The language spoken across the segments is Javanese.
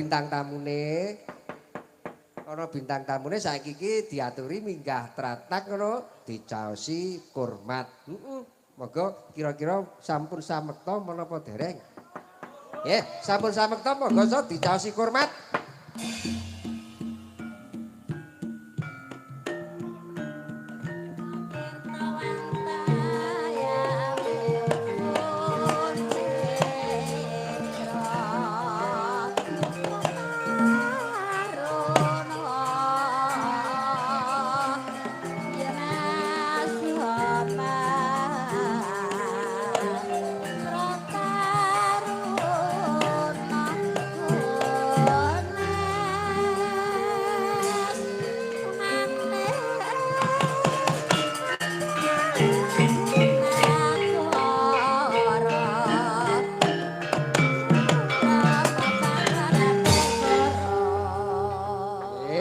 bintang tamune. Ana bintang tamune saiki iki diaturi minggah tratak ngono dicaosi kurmat. Heeh. Monggo kira-kira sampun samekta menapa dereng? Nggih, sampun samekta monggo so dicaosi kurmat.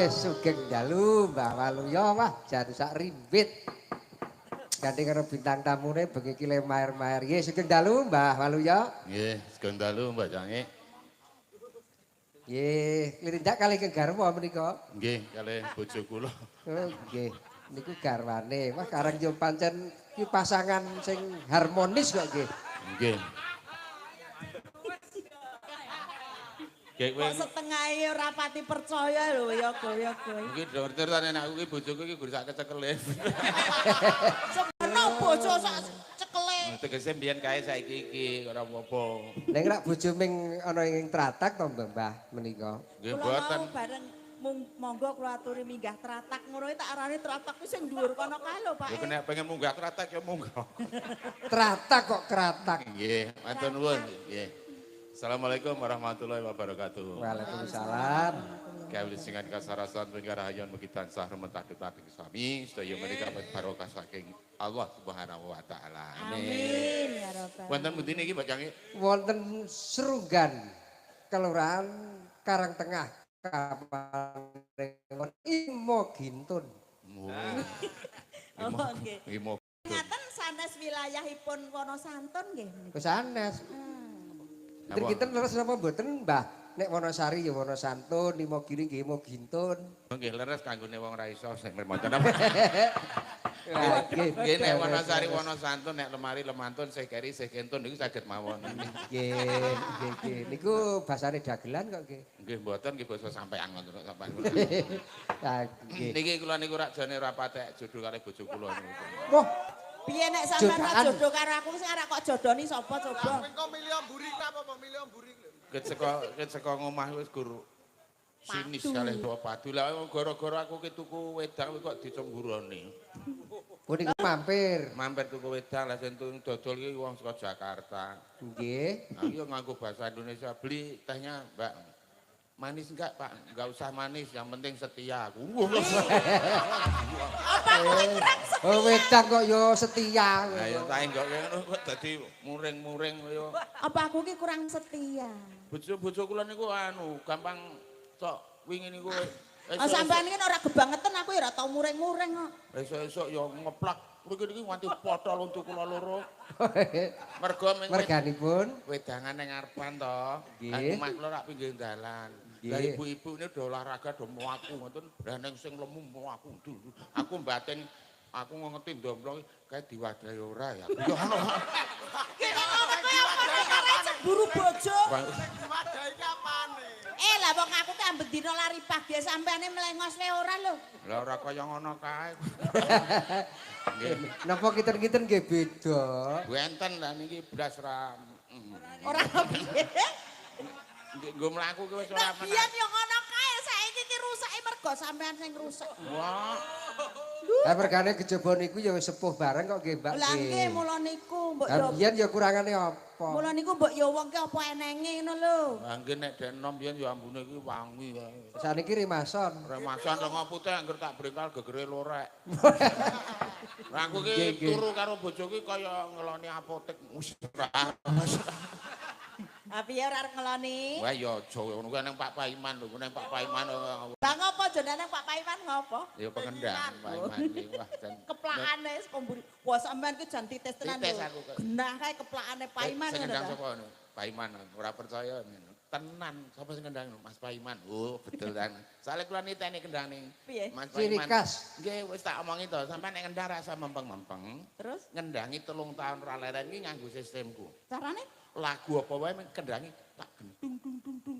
Sugeng dalu Mbah Waluyo, wah jan sak rimbit. Gandeng karo bintang tamune bengi iki le maer-maer. Nggih, sugeng dalu Mbah Waluyo. Nggih, sugeng dalu Mbah Cange. Nggih, klirindak kalih garwa menika. Nggih, kalih bojo kula. Oh, nggih. Niku garwane. Wah, karang yo pancen iki pasangan sing harmonis kok nggih. Nggih. Kok setengahe ora pati percaya lho ya go ya go. Iki ngerti nek aku iki bojoku iki gur sak kecekele. Semono bojo sak cekele. Tegese mbiyen kae saiki iki ora apa-apa. Nek rak bojo ming ana ing tratak to Mbah menika. Nggih mboten. Bareng monggo kula aturi minggah tratak ngono tak arani tratak kuwi sing dhuwur kono kae lho Pak. Ya nek pengen munggah tratak ya munggah. Tratak kok kratak. Nggih, matur nuwun nggih. Assalamualaikum warahmatullahi wabarakatuh. Waalaikumsalam. Kawula kasarasan penggarahayon mugi tansah rumetah dumateng sami sedaya menika barokah saking Allah Subhanahu wa taala. Amin ya rabbal. Wonten pundi niki Pak Cange? Wonten Serunggan, Kelurahan Karangtengah, Kapanewon Imogintun. Oh nggih. Ngaten sanes wilayahipun Wonosantun nggih. Sanes. Kinten leres napa mboten Mbah? Nek Wonosari ya Wonosantun, Imogiri nggih Imogintun. Nggih leres kanggone wong ra iso sing maca napa. Nggih nek Wonosari Wonosantun, nek lemari lemantun, sih keri sih kentun niku saged mawon. Nggih, nggih nggih. Niku basane dagelan kok nggih. Nggih mboten nggih basa sampean ngoten sampean. Ha nggih. Niki kula niku rak jane ora patek jodoh kalih bojo kula niku. Wah, piye nek sampean ra jodoh karo aku sing arek kok jodoni sapa coba? Engko milih mburi apa apa milih mburi lho. Ket saka ngomah wis gur sinis kalih bawa padu. Lah gara-gara aku ki tuku wedang kok dicemburoni. Oh niku mampir. Mampir tuku wedang lah sing dodol ki wong saka Jakarta. Nggih. Aku yo nganggo bahasa Indonesia, beli tehnya, Mbak. Manis enggak, Pak? Enggak usah manis, yang penting setia aku. Apa aku kurang setia? Oh, wedang kok yo setia. Lah ya tak enggak ngono kok dadi muring-muring yo. Apa aku ki kurang setia? Bojo-bojo kula niku anu, gampang tok wingi niku. Ah sampean iki ora kebangetan aku ya ora tau muring-muring kok. Esuk-esuk yo ngeplak. Mriki niki nganti potol untuk kula loro. Mergo merganipun wedangan ning ngarepan to. Omah kula rak pinggir dalan. Lah ibu-ibu ini udah olahraga do mlaku ngoten, lah ning sing lemu mlaku. Aku mbatin aku ngerti ndomplong kae diwadahi ora ya. Ya ono. Kene ngono kuwi apa karo cemburu bojo. Sing diwadahi ki apane? Lah wong aku ki amben dina lari pagi sampeane mlengos le ora lho. Lah ora kaya ngono kae. Nggih. Napa kinten-kinten nggih beda? Wenten lah niki blas ra. Ora piye. Nggo mlaku ki wis ora menang. Biyen yo ngono kae, saiki ki rusake mergo sampean sing rusak. Wah. Lah mergane kejaba niku ya wis sepuh bareng kok nggih Mbak. Lah nggih mula niku mbok yo. Biyen ya kurangane apa? Mula niku mbok yo wong ki apa enenge ngono lho. Lah nggih nek dek enom biyen ya ambune ki wangi wae. Saniki remason. Remason lenga putih angger tak brengkal gegere lorek. Lah aku ki turu karo bojoku ki kaya ngeloni apotek. Wis ora. Ha piye ora arep ngeloni? Wah ya aja ngono kuwi nang Pak Paiman lho, nang Pak Paiman. Lah ngopo jenenge nang Pak Paiman ngopo? Ya pengendang Pak Paiman iki wah jan keplakane wis komburi. Wah sampean ki jan titis tenan lho. Genah kae keplakane Paiman ngono. Sing ngendang sapa ngono? Paiman ora percaya ngono. Tenan, sapa sing kendang Mas Paiman. Oh, betul kan. Soale kula niteni kendang ning Piye? Mas Ciri Paiman. khas. Nggih, wis tak omongi to, sampean nek kendang rasa mempeng-mempeng. Terus Ngendangi 3 tahun ora leren iki nganggo sistemku. carane? Lagu apa wae meng kendangi tak gentung dung dung dung.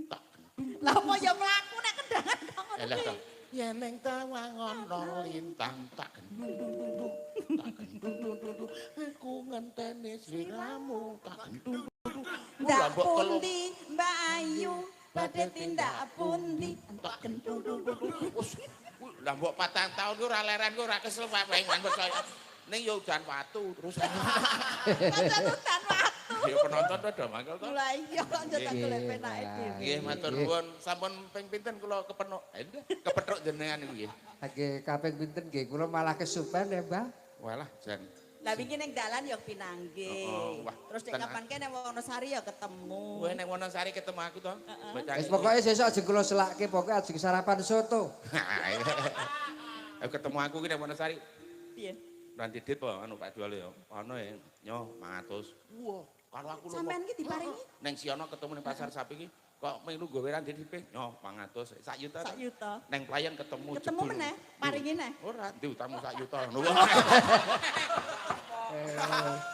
Tak gentung. Lah apa ya mlaku nek kendangan kok ngono Elah kuwi. to. Yen ning tawang ana lintang tak gentung dung dung dung. Tak gentung dung dung dung. Aku ngenteni sliramu tak gentung dung dung. Ndak pundi Mbak Ayu badhe tindak pundi tak gentung dung dung dung. Lah mbok 4 tahun ku ora leren ku ora kesel Pak Paiman percaya. Ning yo udan watu terus. Pancen udan watu. Ya penonton do mangkel to. Lah iya kok njetak golek penake dhewe. Nggih matur nuwun. Sampun ping pinten kula kepenuk. Kepethuk jenengan niku nggih. Nggih kaping pinten nggih kula malah kesupen ya, Mbah. Walah jan. Lah wingi ning dalan ya pinanggih. Heeh, wah, Terus nek tenan. kapan ke ning Wonosari ya ketemu. Kowe ning Wonosari ketemu aku to. Wis pokoke sesuk ajeng kula selakke pokoke ajeng sarapan soto. Aku ketemu aku ki ning Wonosari. Piye? Nanti dit po anu Pak Dual ya. Ono ya nyo 500. Wah, karo aku lho. Sampean ki diparingi Neng Siono ketemu ning pasar sapi ki kok melu gawe ra ndit nyo 500. Sak yuta. sak yuta. Neng playen ketemu Ketemu jebul. meneh, paringi neh. Ora, ndi utangmu sak yuta.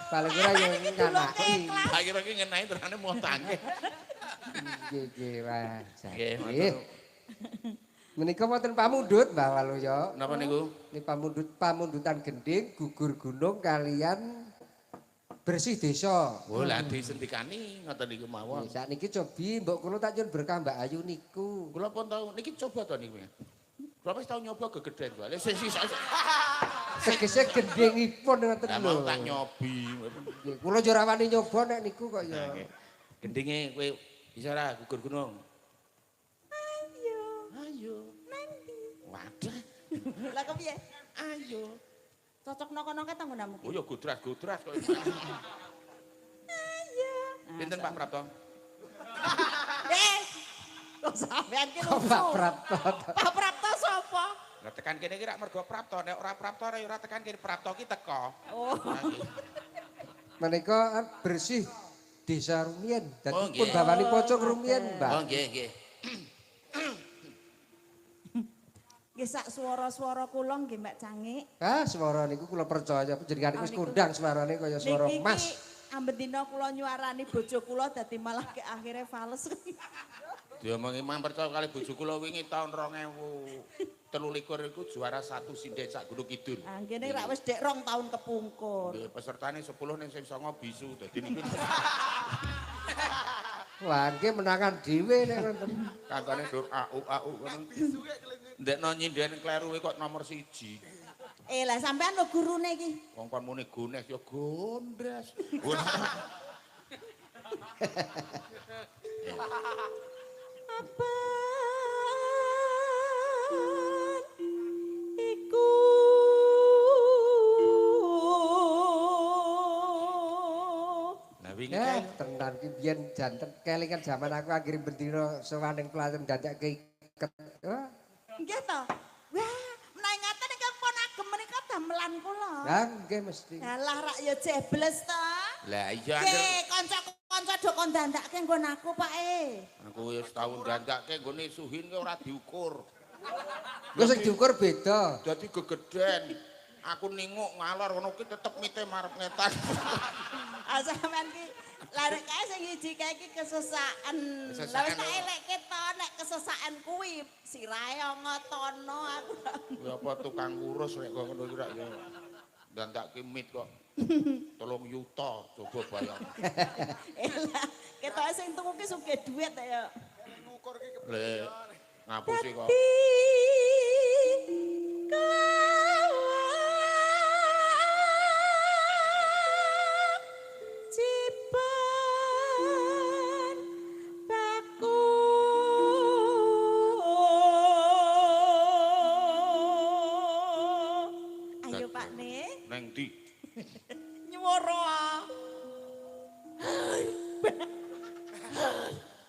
Paling ora yo nganaki. Tak kira ki ngenai terane mau tangke. Nggih nggih wah. Nggih, matur. Menika wonten pamundhut Mbah Waluyo. Napa niku? Ini pamundhut pamundutan gending gugur gunung kalian bersih desa. Oh, lah disendikani ngoten niku mawon. Nggih, sakniki cobi mbok kula tak nyuwun berkah Mbak Ayu niku. Kula pun tau niki coba to niku. Kula wis tau nyoba gegeden wae. Sing sing Tegese gendingipun ngoten Lah lho. mau tak nyobi. Nggih, kula yo ora wani nyoba nek niku kok ya. Nah, Gendinge kowe bisa ora gugur gunung? Ayo. Ayo. Nanti. Wadah. Lah kepiye? Ayo. Cocok kono kae tanggonamu Oh ki. ya godras-godras kok. Ayo. Pinten Pak Prapto? Eh. Kok sampean ki Kok lucu. Pak Prapto. Pak Prapto sapa? Lah tekan kene iki rak mergo Prapto, nek ora Prapto ora ora tekan kene Prapto ki teko. Oh. Menika bersih desa rumiyin. Dadi Oh, pun nggih. bawani pocong rumiyin, Mbak. Oh nggih nggih. Nggih sak swara-swara kula nggih Mbak Cangik. Ah, swara niku kula percaya panjenengan niku wis Ah, niku. kondang swarane kaya swara Niki emas. ki amben dina kula nyuarani bojo kula dadi malah ke akhire fales. Diomongi mang percaya kali bojo kula wingi taun 2023 iku juara 1 sinden sak Gunung Kidul. Ah ngene rak wis dek 2 tahun kepungkur. Nggih, pesertane 10 ning sing 9 bisu. Dadi niku Wah, nggih menangan dhewe nek ngoten. kancane dur au au ngono. Bisu kek kelingi. Ndekno nyinden kleru kok nomor 1. Eh lah sampean lho gurune iki. Wong kon muni gones ya gondres. Apaan iku? Lah wingi Eh, kae tenan ki biyen janten kelingan jaman aku anggere bendina sowan ning Klaten dadekke iket. Wah, Nggih to. Wah, menawi ngaten ingkang pun agem menika damelan kula. lah nggih mesti. Alah rak ya jebles to. Lah iya angger Nggih, kanca-kanca do kon dandake nggon aku, Pak e. aku wis tau ndandake nggone Suhin ki ora diukur. Engko sing diukur beda. Dadi gegeden. Aku ninguk ngalor ngono ki tetep mite marep ngetan. Ah sampean ki lha nek kae sing hiji kae iki kesesaken. Lah wis tak elekke to nek kesesaken kuwi sirahe ngotono aku. Kuwi apa tukang ngurus rek kok ngono iki rak ya. Ndandake mit kok. 3 yuta coba bayang. Eh lah, ketoke sing tuku ki sugih dhuwit ya. Ngukur ki Le ngapusi kok. Cipan baku. Ayo Pak Ne, Neng ndi? nyuwara.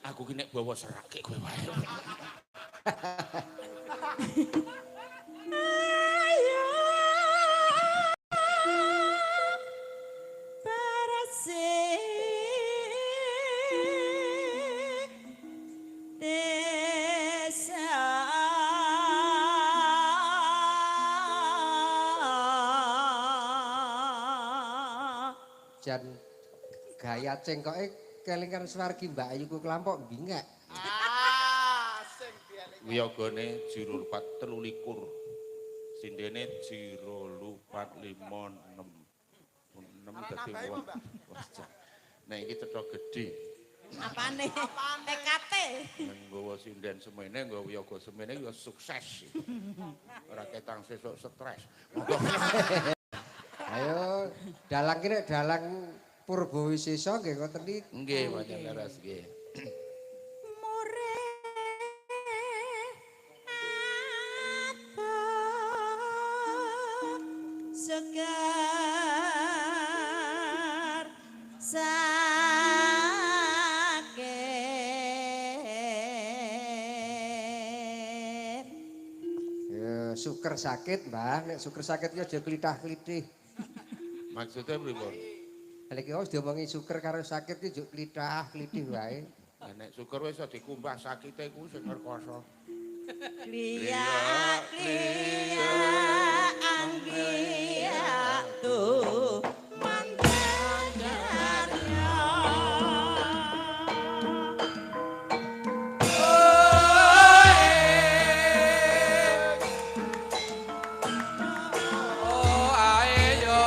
Aku ki nek bawa serake kowe wae. Ayo. Barasih. Jan gaya cengkoke kelingan swargi Mbak Ayuku Kelampok bingek. Ah, sing dieling. Wiyogane jiro lupat 23. Sindene jiro lupat 5 6. 6 dadi Nambahi, wah. Mbak. Wah, jan. Nek iki cetha gedhe. Apane? TKT. Nggawa sinden semene, nggawa wiyaga semene ya sukses. Ora ketang sesuk stres. Monggo. Ayo dalang ki nek dalang Purba Wisesa nggih ngoten niku. Nggih, pancen leres nggih. Mure ato segar sakit. Ya suker sakit, Mbah. Nek suker sakit ki aja klithah-klithih. Maksudnya pripun? Lha iki wis diomongi suker karo sakit ki njuk klithah-klithih wae. Lah nek syukur wis iso dikumbah sakite kuwi sing rekoso. Kliak kliak anggiak tuh mantanarnya. Oh ae yo.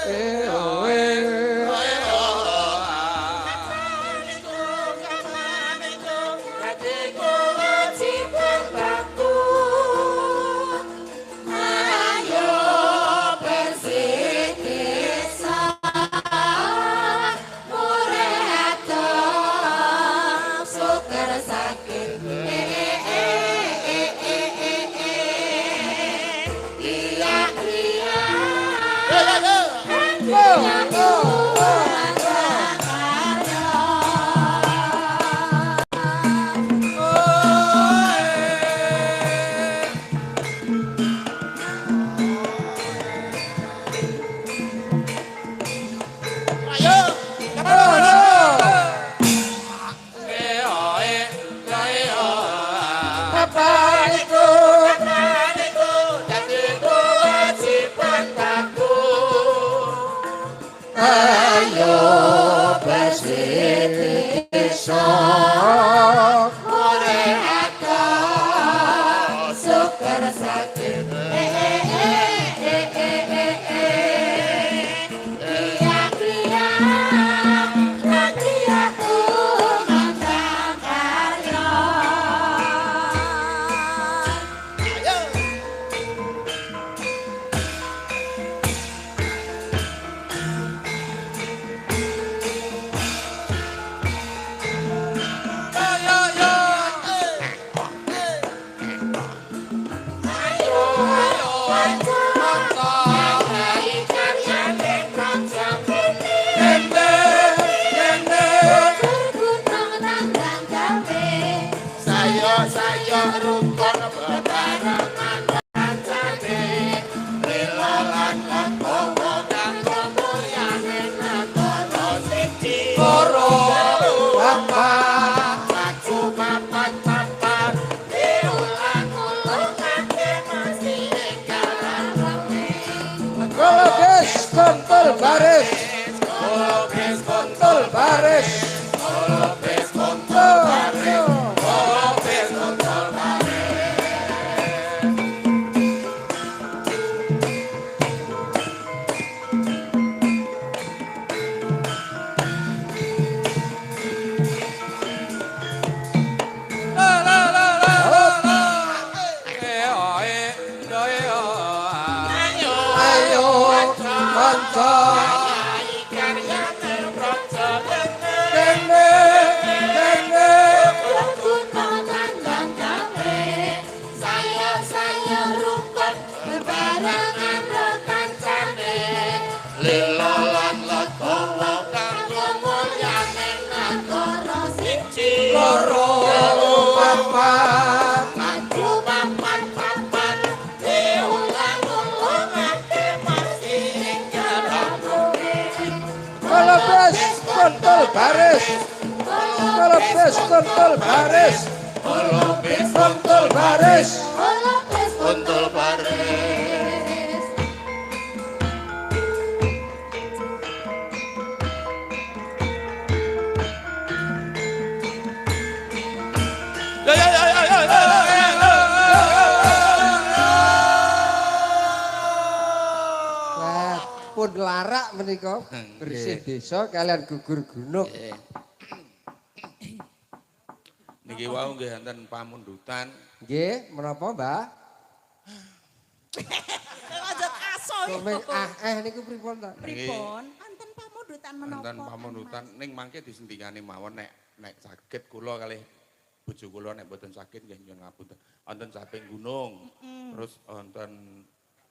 Eh oh eh. Ayo bersih desa. Sayo rukun bebarengan kancane rela lan legowo kanggo mulyane negara siji Loro papat maju papat papat diulang-ulangake mesti ing Kolobes kontol baris. Kolobes Kontol baris. kolobes kontol Kontol. kolobes kontol Ayo kanca kene kene. Lila lan legowo kanggo mulyane negara siji Loro papat maju papat papat diulang-ulangake mesti ing Kolobes kontol baris. Kolobes kontol baris. Pelukis Kuntul baris. Pelukis kuntul baris. Ya ya ya ya ya ya. Wah, pun larak menika bersih desa kalian gugur gunung. Niki wau nggih enten pamundutan. Nggih, menapa, Mbah? Aja kaso. Kok ming ah eh niku pripun ta? Pripun? Wonten pamundutan menapa? Wonten pamundutan ning mangke disendikane mawon nek nek saged kula kalih bojo kula, nek mboten saged nggih nyuwun ngapunten. Wonten Caping Gunung. Terus wonten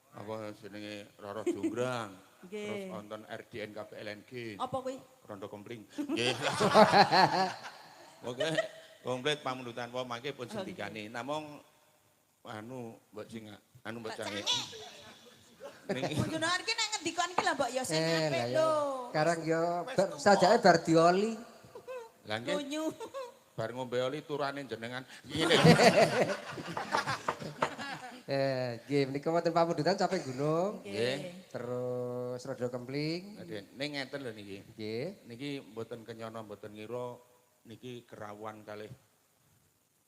apa jenenge Roro Jonggrang. Terus wonten RDN KPLNG. Apa kuwi? Rondo Kompling. Nggih. Oke, komplit pamundutan wau mangke pun sendikane. Namung anu mbok sing anu mbok cange. Niki Panjenengan iki nek ngendikan iki lho mbok ya sing Eh, apik lah ya. lho. Sekarang yo sajake bar dioli. Lah nggih Lunyu. bar ngombe oli turane jenengan. Ngene. Eh, nggih menika wonten pamundutan Caping Gunung. Nggih. Terus Rodo Kempling. Ning ngeten lho niki. Nggih. Niki mboten kenyana mboten ngira niki kerawan kalih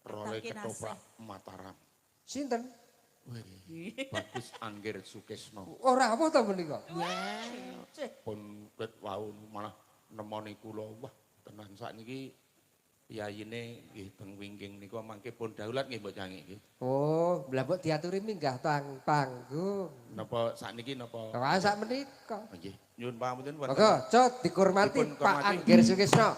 role Ketaki ketoprak Mataram. Sinten? Wih, Bagus Anggir Sukesno. Ora apa ta menika? Pun ket wau malah nemoni kula. Wah, tenan sakniki piyayine nggih teng wingking niku mangke pun daulat nggih mbok canggih nggih. Oh, lha mbok diaturi minggah tang panggung. Napa sakniki napa? Wah, sak menika. Nggih, nyuwun pangapunten wonten. Monggo, cot dikurmati Dipun Pak hormati. Anggir Sukesno.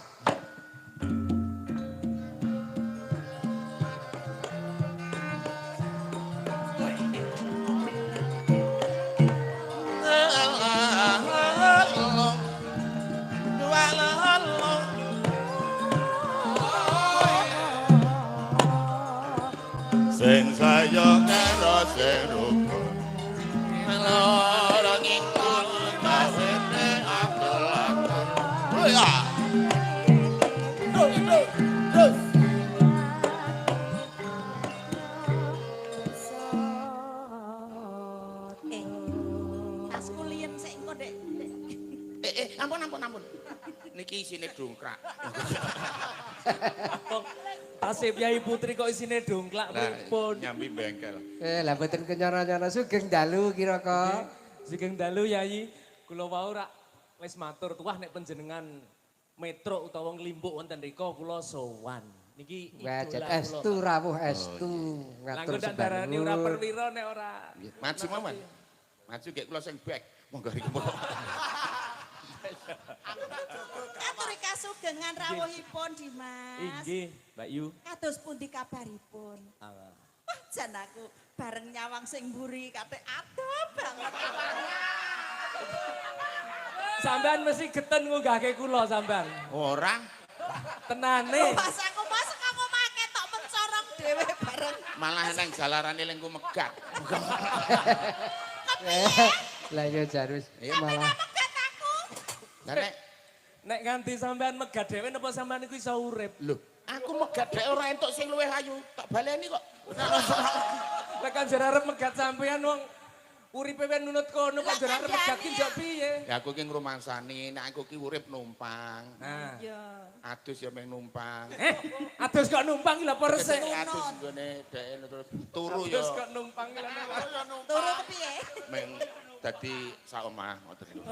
Sing saya karo sing rupa lara ngikut kasene abdul abdul ya. Terus terus terus. Eh, tasku liyen sik engko Dek. Eh eh ampun ampun ampun. Niki isine dongkrak. Tase Kyai Putri kok isine dongklak pripun? Nyambi bengkel. Eh, lah mboten kenyana-nyana sugeng dalu kira-kira. Sugeng dalu Yai, kula wau rak wis matur tuah nek panjenengan metro utawa nglimbuk wonten rika kula sowan. Niki Wah, idola kula. estu rawuh estu Lah ngatur engko ndak darani ora sembah. perwira nek ora. Maju mawon. Maju gek kula sing back. Monggo riku monggo. Aturi kasugengan rawuhipun Dimas. Inggih, Mbak Yu. Kados pundi kabaripun? Ah. Wah, jan aku bareng nyawang sing mburi kate adoh banget. Sampean mesti geten ngunggahke kula sampean. Ora. Tenane. Pas aku mas kamu make tok mencorong dhewe bareng. Malah nang jalarane lengku megat. Lah ya jarus malah Megat aku. Lah nek Nek nganti sampean megat dhewe napa sampean iku iso urip? lho, aku megat dhek ora entuk sing luwih ayu. Tak baleni kok. Lah kan jare arep megat sampean wong uripe wen nunut kono kok jare arep megat ki njok piye? Ya aku ki ngrumangsani, nek aku ki urip numpang. Nah. Ya. Adus ya meng numpang. Eh, adus kok numpang ki lha apa resik? Adus nggone dhek terus turu ya Adus kok numpang ki lha. Turu kepiye? meng dadi sak omah ngoten niku.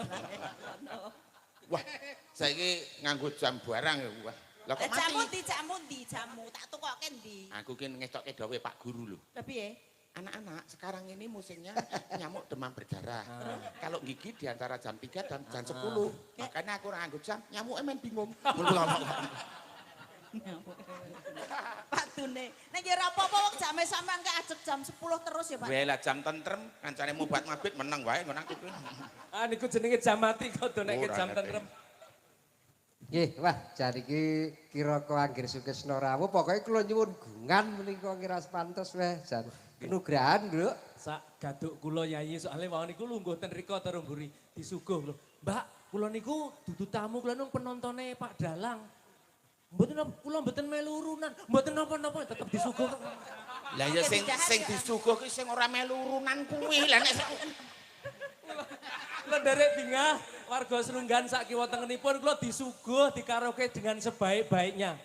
Wah, saiki nganggo jam barang ya wah. Lah kok Lah jamu mati? ndi jamu ndi jamu tak tukoke ndi? Aku ki ngetokke dawuhe Pak Guru lho. Lah piye? Anak-anak, sekarang ini musimnya nyamuk demam berdarah. Kalau gigit di antara jam 3 dan jam 10. Makanya aku ora nganggo jam, nyamuknya main bingung. Pak Dune. Nek ya ora apa-apa wong jame sampean ke ajeg jam 10 terus ya, Pak. Weh lah jam tentrem, kancane mubat mabit meneng wae ngono aku. Ah niku jenenge jam mati kok do nek Ora jam ngerti. tentrem. Nggih, wah jan iki kira-kira Anggir Sukesno rawuh pokoke kula nyuwun gungan menika ngiras pantes weh jan. Kenugrahan, Nduk. Sak gaduk kula Yayi soalnya wau niku lungguh ten rika terus mburi disuguh lho. Mbak, kula niku dudu tamu kula nung penontone Pak Dalang. Mboten napa, kula mboten melu urunan, mboten napa-napa tetep disuguh. Lah ya sing sing disuguh ki sing ora melu urunan kuwi. Lah nek Kula nderek bingah warga Srunggan sak kiwa tengenipun kula disuguh dikaraoke dengan sebaik-baiknya.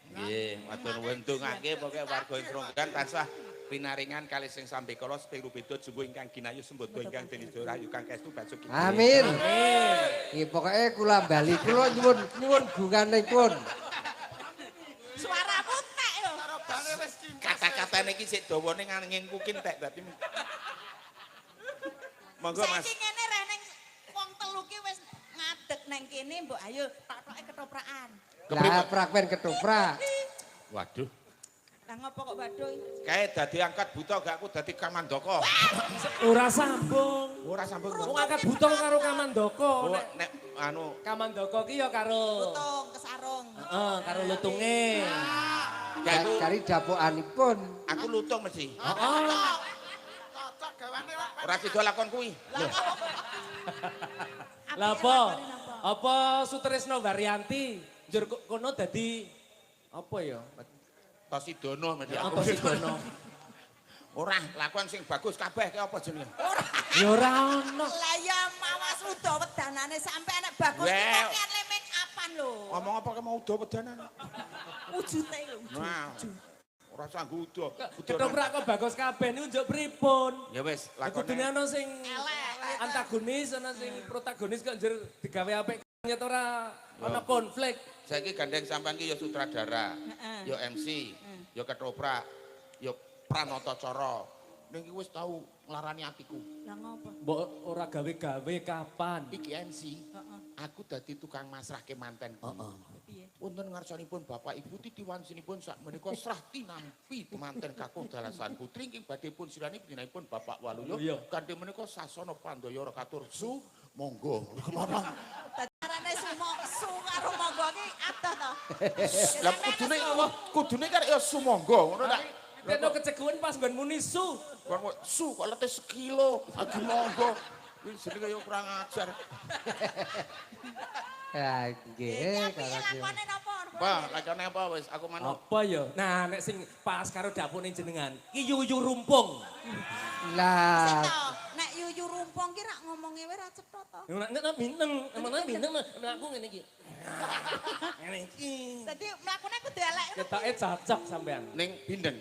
Nggih, matur nuwun, ndongake pokoke warga Srunggan tansah pinaringan kalih sing sambekala seping rubeda jumbuh ingkang ginayu sembada ingkang dene rahayu kang kaestu basuki. Amin. Nggih, pokoke kula bali kula nyuwun nyuwun gunganipun. Suaramu tek yo. Kata-katane iki sik dawane nganginku ki entek dadi. Monggo Mas. Saiki ngene reh ning wong telu ki wis ngadeg neng kene mbok ayo tok-toke ketoprakan. Lah prakwen ketoprak. Waduh. Lah ngopo kok waduh? Kae dadi angkat buta gak aku dadi Kamandaka. Ora sambung. Ora sambung. Wong angkat buta karo Kamandaka. Oh, Nek nek anu Kamandaka ki ya karo Lutung kesarung. Heeh, karo lutunge. Kae aku Kari dapokanipun. aku lutung mesti. Heeh. Cocok gawane Pak. Ora sida lakon kuwi. Lah apa? Apa Sutresno Waryanti njur kono dadi apa ya? Tosidono mesti aku. Apa Sidono? Ora, lakon sing bagus kabeh ki apa jenenge? Ya ora ono. Lah ya mawas uda wedanane sampe nek bagus ki Weh. kakean le make upan lho. Ngomong apa ke mau udo wedanan? Wujute lho. Nah. Ora sanggup udo. Ketoprak kok bagus kabeh niku njuk pripun? Ya wis, Lah kudune lakone. ana sing Elek. antagonis, ana sing protagonis kok njur digawe apik nyet ora ana konflik. Saiki gandeng sampean ki ya sutradara, ya MC, ya ketoprak, ya pranata cara. Ning iki wis tau nglarani atiku. Lah ngopo? Mbok ora gawe-gawe kapan? Iki MC. Aku dadi tukang masrahke manten. Heeh. Piye? Wonten ngarsanipun Bapak Ibu titiwansinipun sak menika srah tinampi manten kakung dalasan putri ingkang badhe pun sirani panjenenganipun Bapak Waluyo Iya. kanthi menika sasana pandaya katur su monggo. Carane sumo su karo monggo ki adoh to. Lah kudune kudune kan ya sumangga ngono ta. Nek kecekuan pas nggon muni su. Kon kok su kok letih sekilo agi monggo. Kuwi jenenge ya kurang ajar. Ya nggih Piye karo lakone napa? Wah, lakone apa wis aku manut. Apa ya? Nah, nek sing pas karo dapune jenengan, ki yuyu rumpung. Lah Sik to, nek yuyu rumpung ki rak ngomonge wae ra cetha to. Nek nek binteng, emang binteng aku ngene iki. Ngene iki. Dadi mlakune kudu elek. Ketoke cocok sampean. Ning bindeng.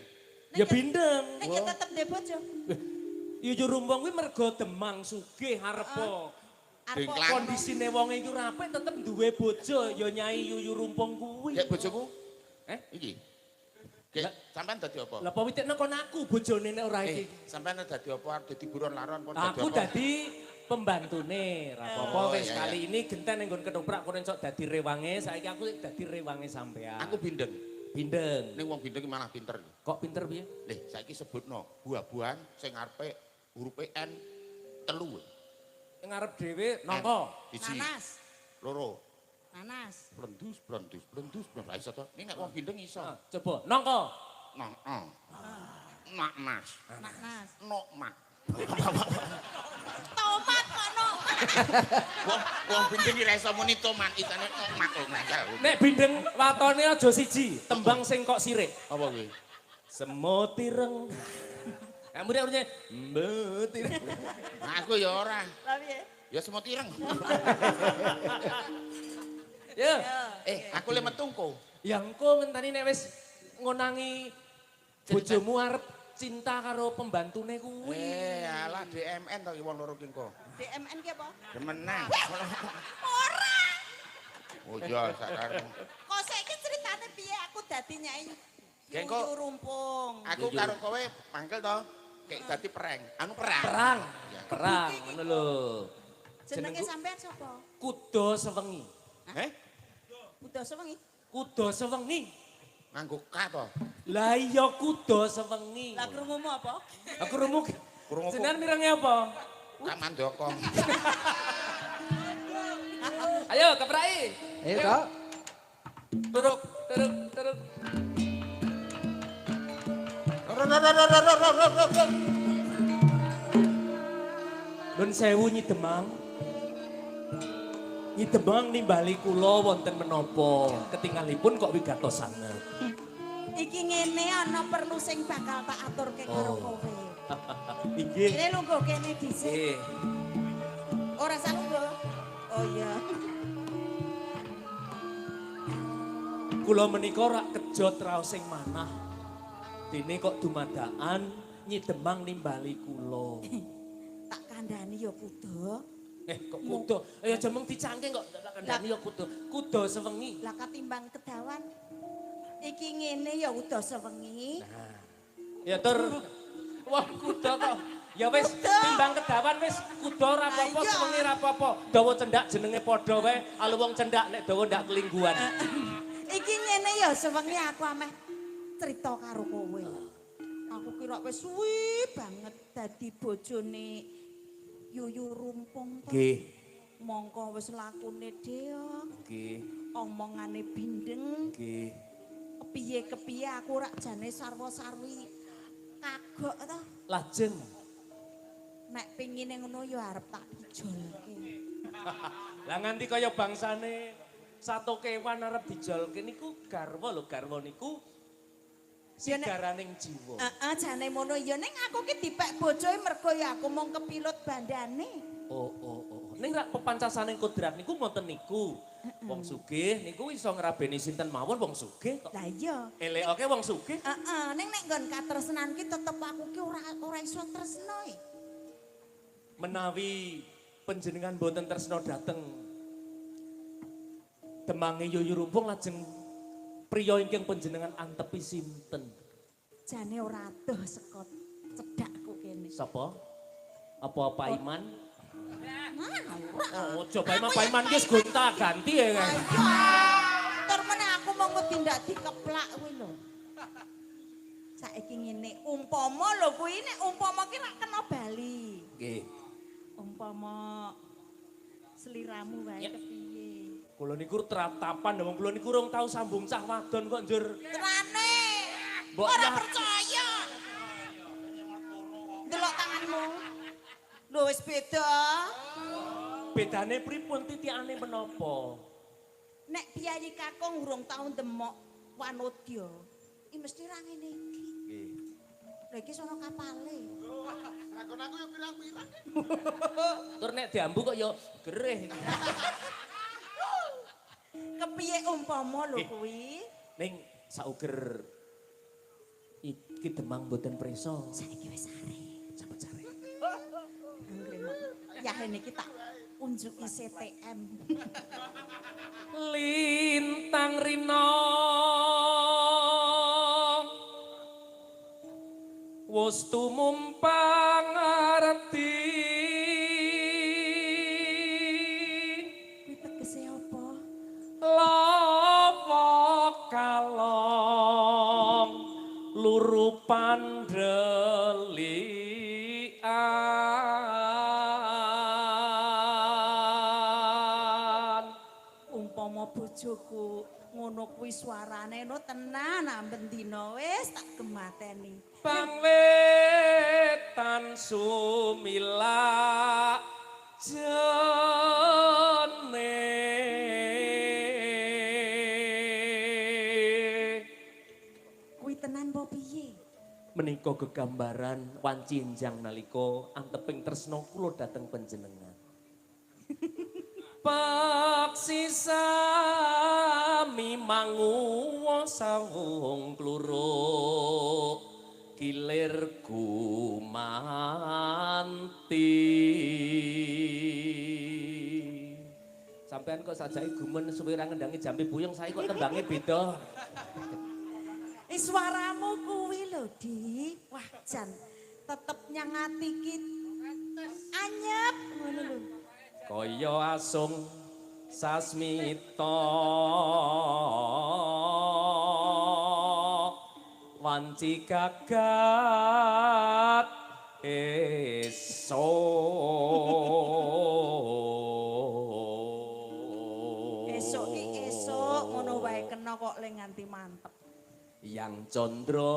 Ya bindeng. Nek ya tetep ndek bojo. Yuyu rumpung kuwi mergo Demang sugih arepa. Arep Dengklang. Kondisine wong iku ora apik tetep duwe bojo ya Nyai Yuyu Rumpung kuwi. Gek bojoku? Eh? Iki. Gek sampean dadi apa? Lah apa witekno kon aku bojone nek ora iki. Eh, sampean dadi apa? Arep dadi buron laron kon dadi Aku apa? dadi pembantune, ra apa-apa Oh, wis iya, kali ini genten ning nggon ketoprak kono sok dadi rewange, saiki aku dadi rewange sampean. Aku bindeng. bindeng. Ning wong bindeng ki malah pinter. Kok pinter piye? Leh, saiki sebutno buah-buahan sing ngarepe hurufe N telu. Ngarep dhewe nangka. Siji, Nanas. loro, Nanas. blendus, blendus, blendus, blendus. Lah iso to. Ning nek wong bindeng iso. Ah, coba nangka. Nang, ah. Nak nas, Nanas. nok mak. Tomat kok no. Wong wong bindeng ki ra iso muni tomat, isane nok mak kok ngakal. Nek bindeng watone aja siji, tembang sing kok sirik. Apa kuwi? Semut ireng. Nah, muni artinya mbut ireng. Nah, aku ya ora. Lah piye? Ya semut ireng. Ya. Eh, aku le metu engko. Ya engko ngenteni nek wis ngonangi bojomu arep cinta karo pembantune kuwi. Eh, alah DMN to ki wong loro ki engko. DMN ki apa? Demenan. Ora. Oh iya, sakarepmu. Kok saiki ceritane piye aku dadi Nyai Ya, engko- Yuyu Rumpung. Aku karo kowe mangkel to. Kayak dadi pereng. Anu perang. Perang. Perang ngono lho. Jenenge Jenengku- sampean sapa? Kuda sewengi. Eh? Kuda sewengi. Kuda sewengi. Nganggo K to. Lah iya kuda sewengi. Lah krungumu apa? Aku krungu. Krungu ku- Jenengan mirenge apa? Kamandaka. Ayo keprai. Ayo to. Turuk, turuk, turuk. Nun sewu Nyi Demang. Nyidemang nimbali kula wonten menapa? Ketingalipun kok wigatos sanget. Iki ngene ana perlu sing bakal tak aturke karo kowe. Inggih. Kene lungguh kene dhisik. Nggih. Ora usah lungguh. Oh iya. Kula menika rak kejot raos sing manah. Dene kok dumadakan nyidemang nimbali kula. Tak kandhani ya kuda. Kok kuda? Aja mung dicangking kok tak kandhani ya kuda. Kuda sewengi. Lah katimbang kedawan. Iki ngene ya uda sewengi. Nah. Ya tur wah kuda kok. Ya wis timbang kedawan wis kuda ora apa-apa sewengi ora apa-apa. Dawa cendak jenenge padha wae, alu wong cendak nek dawa ndak kelingguan. Iki ngene ya sewengi aku ameh crita karo kowe. Aku kira wis suwi banget dadi bojone Yuyu Rumpung to. Nggih. Mongko wis lakune dheok. Nggih. Omongane bindeng. Nggih. Kepiye-kepiye aku rak jane sarwa-sarwi kagok to. Lajeng nek pengine ngono ya arep tak ijolke. Lah nganti kaya bangsane sato kewan arep dijolke niku garwa lho, garwa niku sigaraning jiwa. Heeh, jane ngono ya ning aku ki dipek bojoe mergo ya aku mung kepilut bandane. Oh. Ning rak pepancasaning kodrat niku wonten niku. Wong sugih niku iso ngrabeni sinten mawon wong sugih kok. Lah iya. Elekoke wong sugih. Heeh, ning nek nggon katresnan ki tetep aku ki ora iso tresno e. Menawi panjenengan boten tresno dhateng Demange Yuyu Rumpung lajeng priya ingkang panjenengan antepi sinten? Jane ora adoh saka cedhakku kene. Sapa? Apa Pak Iman? Nah, ora. Oh, coba Pak Iman, Pak Iman ki wis gonta-ganti ya. Tur meneh aku mung wedi ndak dikeplak kuwi lho. Saiki ngene, umpama lho kuwi nek umpama ki rak kena bali. Nggih. Umpama sliramu wae kepiye? Kula niku tratapan wong kula niku urung tau sambung cah wadon kok njur. Tenane. Ora percaya. Delok tanganmu. Lho wis beda. Bedane pripun titikane menapa? Nek piyayi kakung urung tau ndemok wanodya, iki mesti ra ngene iki. Nggih. Lha iki sono kapale. Lakon aku yo pirang-pirang. Tur nek diambu kok yo gerih. Kepiye umpama lho kuwi? Ning sauger iki Demang mboten preso. Saiki wis sare. Sampun sare. Ya niki tak unjuki CTM. Lintang rina wis tumumpang arti. Kuwi tegese apa? Lawa kalong luru pandelian. Umpama bojoku ngono kuwi suarane no tenan amben dina wis tak gemateni. Pangwetan sumila jene. Kuwi tenan apa piye? Menika gegambaran wanci enjang nalika anteping tresna kula dhateng panjenengan. Paksi sami manguwa sawung kluruk kilir gumanti. Sampean kok sajake gumen suwe ra ngendangi jambe buyung saiki kok tembange beda. Suaramu kuwi lho, Di. Wah, jan tetep nyang ati ki anyep ngono lho. Kaya asung sasmita wanci gagat esuk. Esuk ki esuk ngono wae kena kok le nganti mantep. Yang condro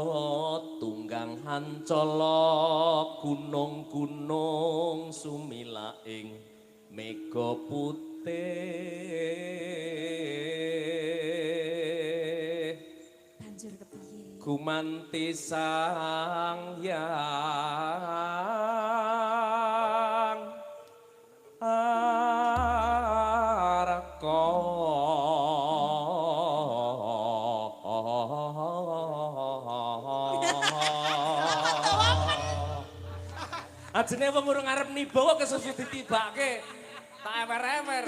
tunggang hancala gunung-gunung sumilaing mega putih. Banjute Banjur kepiye? Gumanti sang yang arka. Ajene wong urung arep niba kok kesusu ditibake. Tak ewer-ewer.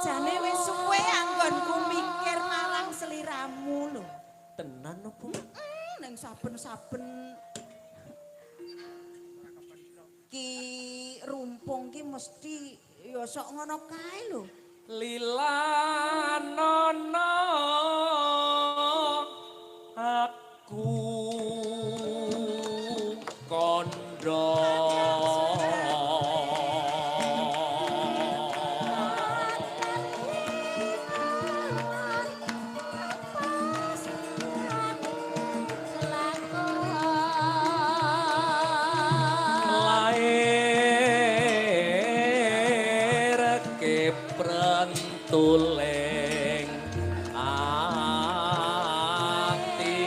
Jane wis suwe anggonku mikir marang seliramu lho. Tenan opo? Ning saben-saben ki rumpung ki mesti ya sok ngono kae lho. Lilanono aku kandha. Lair keprentuling ati.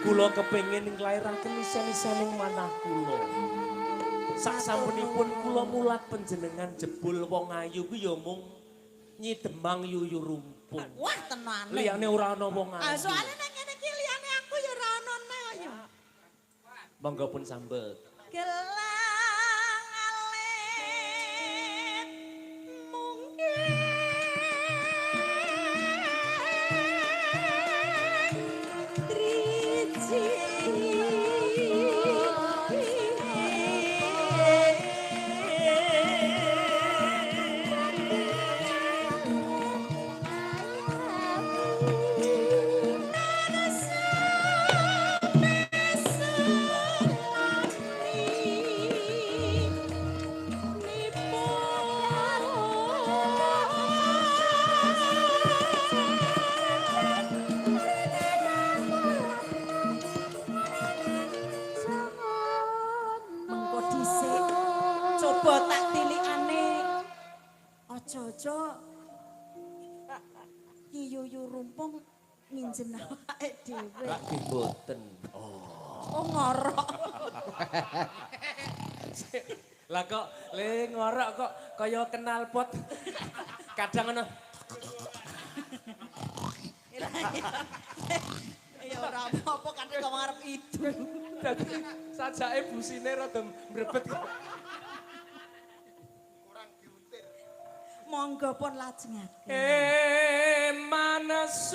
Kula kepengin nglairaken isen-isening manah kula. Sak sampunipun kula mulat panjenengan jebul wong ayu ku ya mung Nyi Demang Yuyu Rumpung. Wah tenane. Liyane ora ana wong Ah ayu. soalé nang ngene iki liyane aku ya ora ana neh kok ya. Monggo pun sambet. Gelang alit mungkin driji. Mengko dhisik coba tak tilikane. Aja-aja Ki Yuyu Rumpung nginjen awake dhewe. Lak nggih mboten. Oh. Oh ngorok. Lah kok le ngorok kok kaya kenal pot. Kadang ngono. Ya ora apa-apa kadang kok ngarep idul. Dadi sajake busine rada mrebet. Kurang diuntir. Monggo pun lajengaken. Manasulis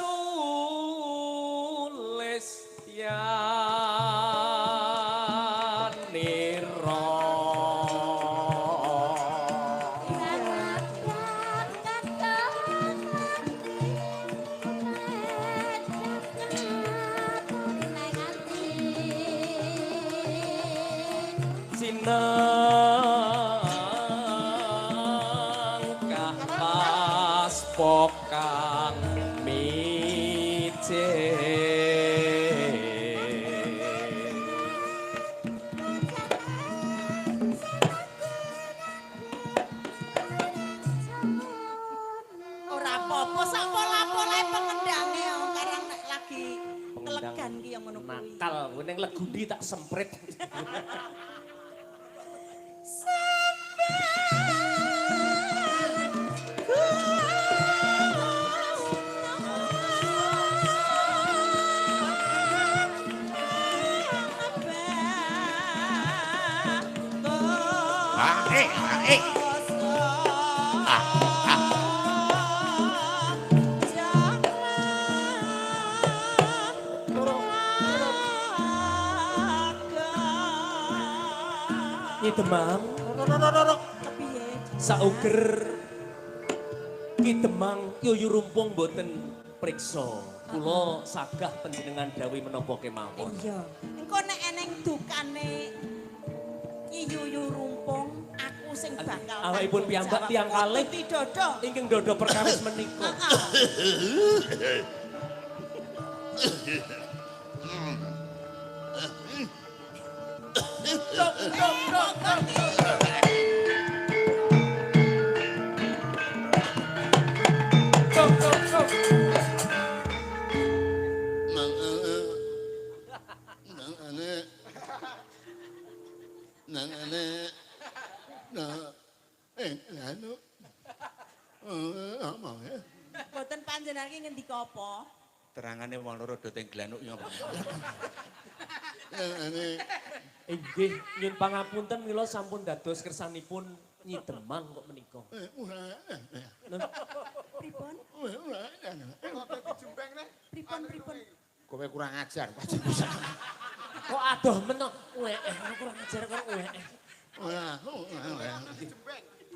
ya nira. Sinengkah pas pokang micin. Ora apa-apa sak pola-polae pengendange karang nek lagi kelegan ki ya ngono kuwi. Nakal, kowe ning legundi tak semprit. Sampai eh eh. Nyi Demang. Sauger Ki Demang Yuyu Rumpung mboten priksa. Kula sagah panjenengan dawuh menapa kemawon. Iya. Engko nek eneng dukane Ki Yuyu Rumpung, aku sing bakal awakipun piyambak tiyang kalih didodo. Ingkang dodo perkawis menika. Mboten panjenengan iki ngendika apa? Terangane wong loro do teng glanuk yo. Inggih, nyuwun pangapunten mila sampun dados kersanipun Nyi Demang kok menika. Pripun? Pripun pripun? Kowe kurang ajar. Kok adoh men to? Kurang ajar kok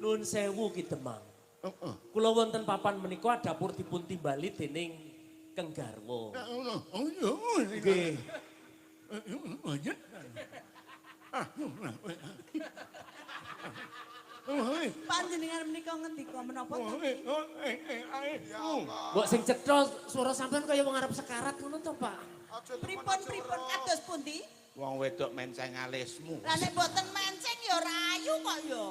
Nuwun sewu Ki Demang. Kula wonten papan menika dapur dipun timbali dening Keng Garwa. Nggih. Panjenengan menika ngendika menapa to? Mbok sing cetha swara sampean kaya wong arep sekarat ngono to, Pak. Pripun pripun kados pundi? Wong wedok menceng alismu. Lah nek mboten menceng ya ora ayu kok ya.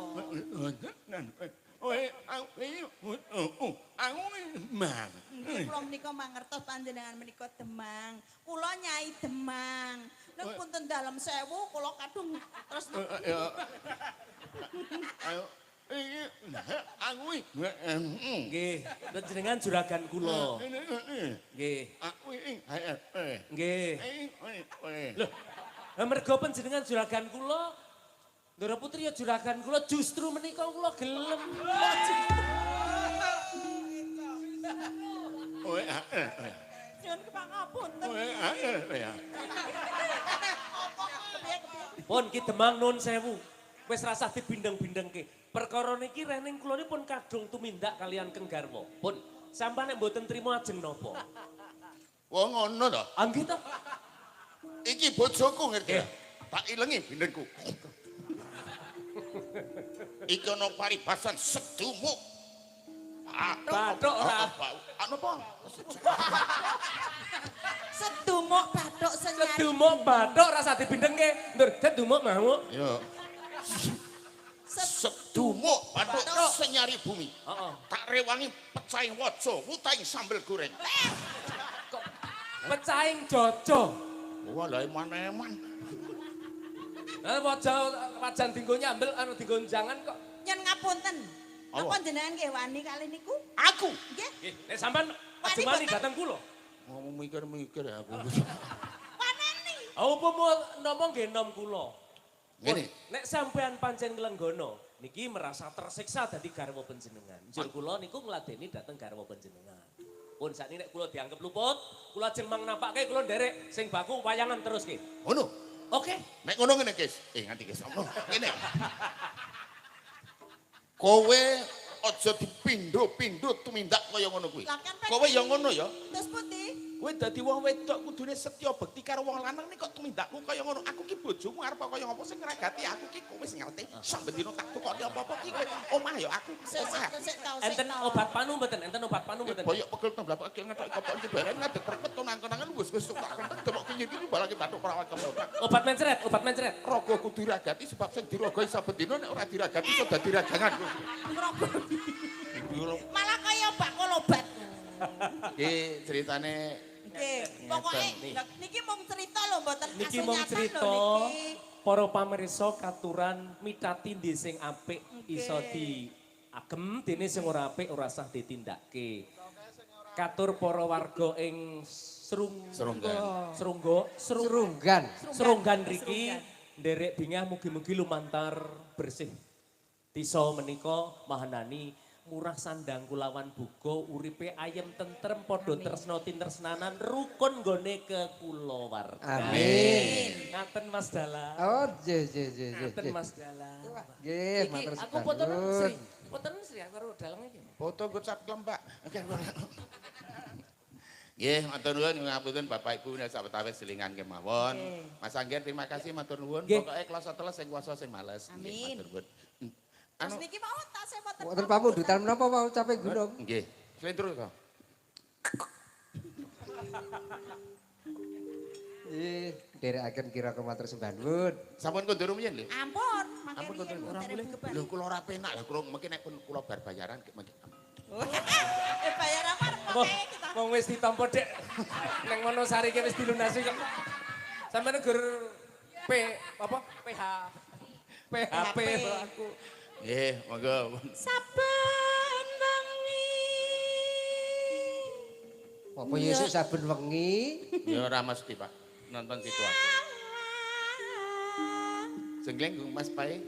Nggih kula menika mangertos panjenengan menika Demang. Kula Nyai Demang. Nek punten dalem sewu kula kadung terus nggih, panjenengan juragan kula. Nggih. Nggih. Lho, mergo panjenengan juragan kula, Ndara Putri ya juragan kula, justru menika kula gelem. Nyuwun pangapunten. Pun Ki Demang nuwun sewu. Wis rasah dibindeng-bindengke. Perkara niki rening kula pun kadung tumindak kalian Keng Garwa. Pun sampeyan nek mboten trimo ajeng napa? Wah ngono to? Ah nggih to. Iki bojoku ngerti. Tak ilengi bindengku. Iki ana paribasan sedumuk. Bathuk ora. Anu apa? Sedumuk bathuk senyari. Sedumuk bathuk rasah dibindengke. Ndur sedumuk mau. Iya. Sedumuk bathuk senyari bumi. Tak rewangi pecahing waja, wutahing sambel goreng. Kok pecahing jojo? Wah, lha eman-eman. Lah waja wajan dinggo nyambel anu dinggo jangan kok. Nyen ngapunten. Napa jenengan nggih wani kali niku? Aku. Nggih. Nggih, nek sampean aja wani dateng kula. Ngomong mikir-mikir aku. Waneni. Apa ngomong nggih nom kula. Ngene. Nek sampean pancen nglenggono, niki merasa tersiksa dadi garwa panjenengan. Njur kula niku ngladeni dateng garwa panjenengan. Pun sakniki nek kula dianggep luput, kula ajeng mang napake kula nderek sing baku wayangan terus ki. Ngono. Oke. Nek ngono ngene, Guys. Nganti Guys. Ngene. Kowe aja dipindho-pindho tumindak kaya ngono kuwi. Kowe ya ngono ya. Terus pundi? Kowe dadi wong wedok kudune setya bekti karo wong lanang nek kok tumindakmu kaya ngono. Aku ki bojomu arep kaya ngopo sing ngragati aku ki kowe wis ngerti. Saben dina tak tukoki apa-apa ki kowe omah ya aku. Enten obat panu mboten? Enten obat panu mboten? Boyok pegel temblak ki ngethok kopok iki bareng ngadeg perpet konang-konangan wis wis tak kentek demok ki iki balake bathuk perawat kemlotak. Obat mencret, obat mencret. Raga kudu diragati sebab sing diragoi saben dina nek ora diragati iso dadi ragangan. Malah kaya bakul obat. Iki ceritane. Nggih, pokoke niki mung cerita lho mboten kasus nyata. Niki mung cerita para pamirsa katuran mitati ndi sing apik iso diagem dene sing ora apik ora sah ditindakke. Katur para warga ing Serunggan riki nderek bingah mugi-mugi lumantar bersih Desa menika mahanani murah sandang kulawan buga uripe ayem tentrem padha tresna tinresnanan rukun nggone kekulawarga. Amin. Ngaten Mas Dalang. Oh, nggih nggih nggih. Ngaten Mas Dalang. Nggih, matur Aku foto Sri. Foto Sri aku karo dalang iki. Foto nggo cap klembak. Nggih, matur nuwun ngapunten Bapak Ibu nek sawetawis selingan kemawon. Mas Angger terima kasih matur nuwun. Pokoke kloso teles sing kuwasa sing males. Nggih, matur nuwun. Terus niki mau tasih wonten wonten pamundutan menapa mau capek gunung? Nggih. Slendro to. Nggih, nderekaken kira matur sembah nuwun. Sampun kondur rumiyin lho. Ampun, mangke riyen ora boleh. Lho kula ora penak lho kula mungkin nek pun kula bar bayaran mangke. Bayaran arep pokoke kita. Wong wis ditampa Dek. Nang Wonosari ki wis dilunasi kok. Sampeyan gur P apa? PH. PHP aku. Nggih, monggo. Saben wengi. Apa ya esuk saben wengi? Ya ora mesti, Pak. Nonton situasi. Jenggleng Mas Pae.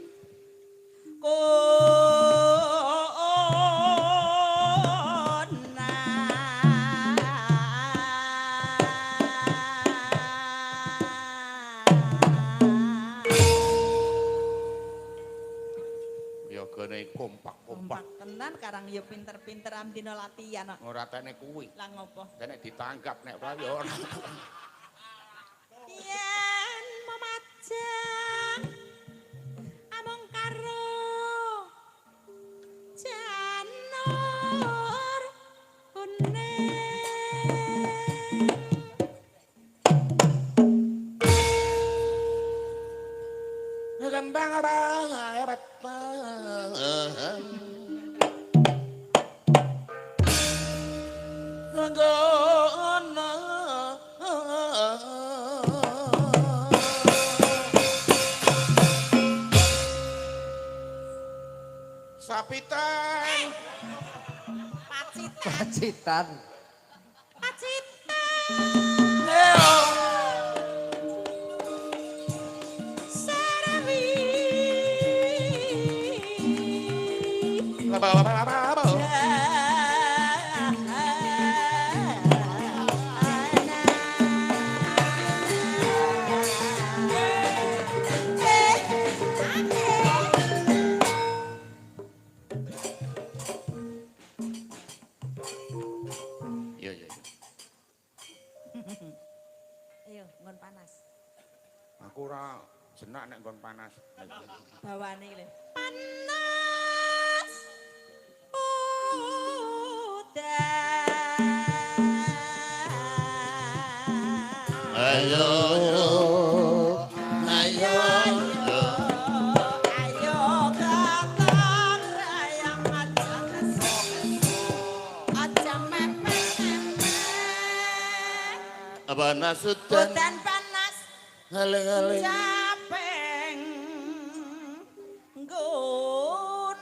Yogane kompak-kompak. Kompak tenan karang ya pinter-pinter amdina latihan kok. Ora tene kuwi. Lah ngopo? Tene ditanggap nek ora ya ora. Yen memajang amung karo janur kuning. Kembang Sapitan. Pacitan. Pacitan. Pacitan. Sarawi. Iya, iya. Ayo, nggon panas. Aku ora jenak nek nggon panas. Bawane iki lho. Panas. Udan. Ayo, ayo, Ayo katang rayang aja keso. Aja mepet-mepet. Panas udan. Udan panas. Hale-hale. Capeng gunung.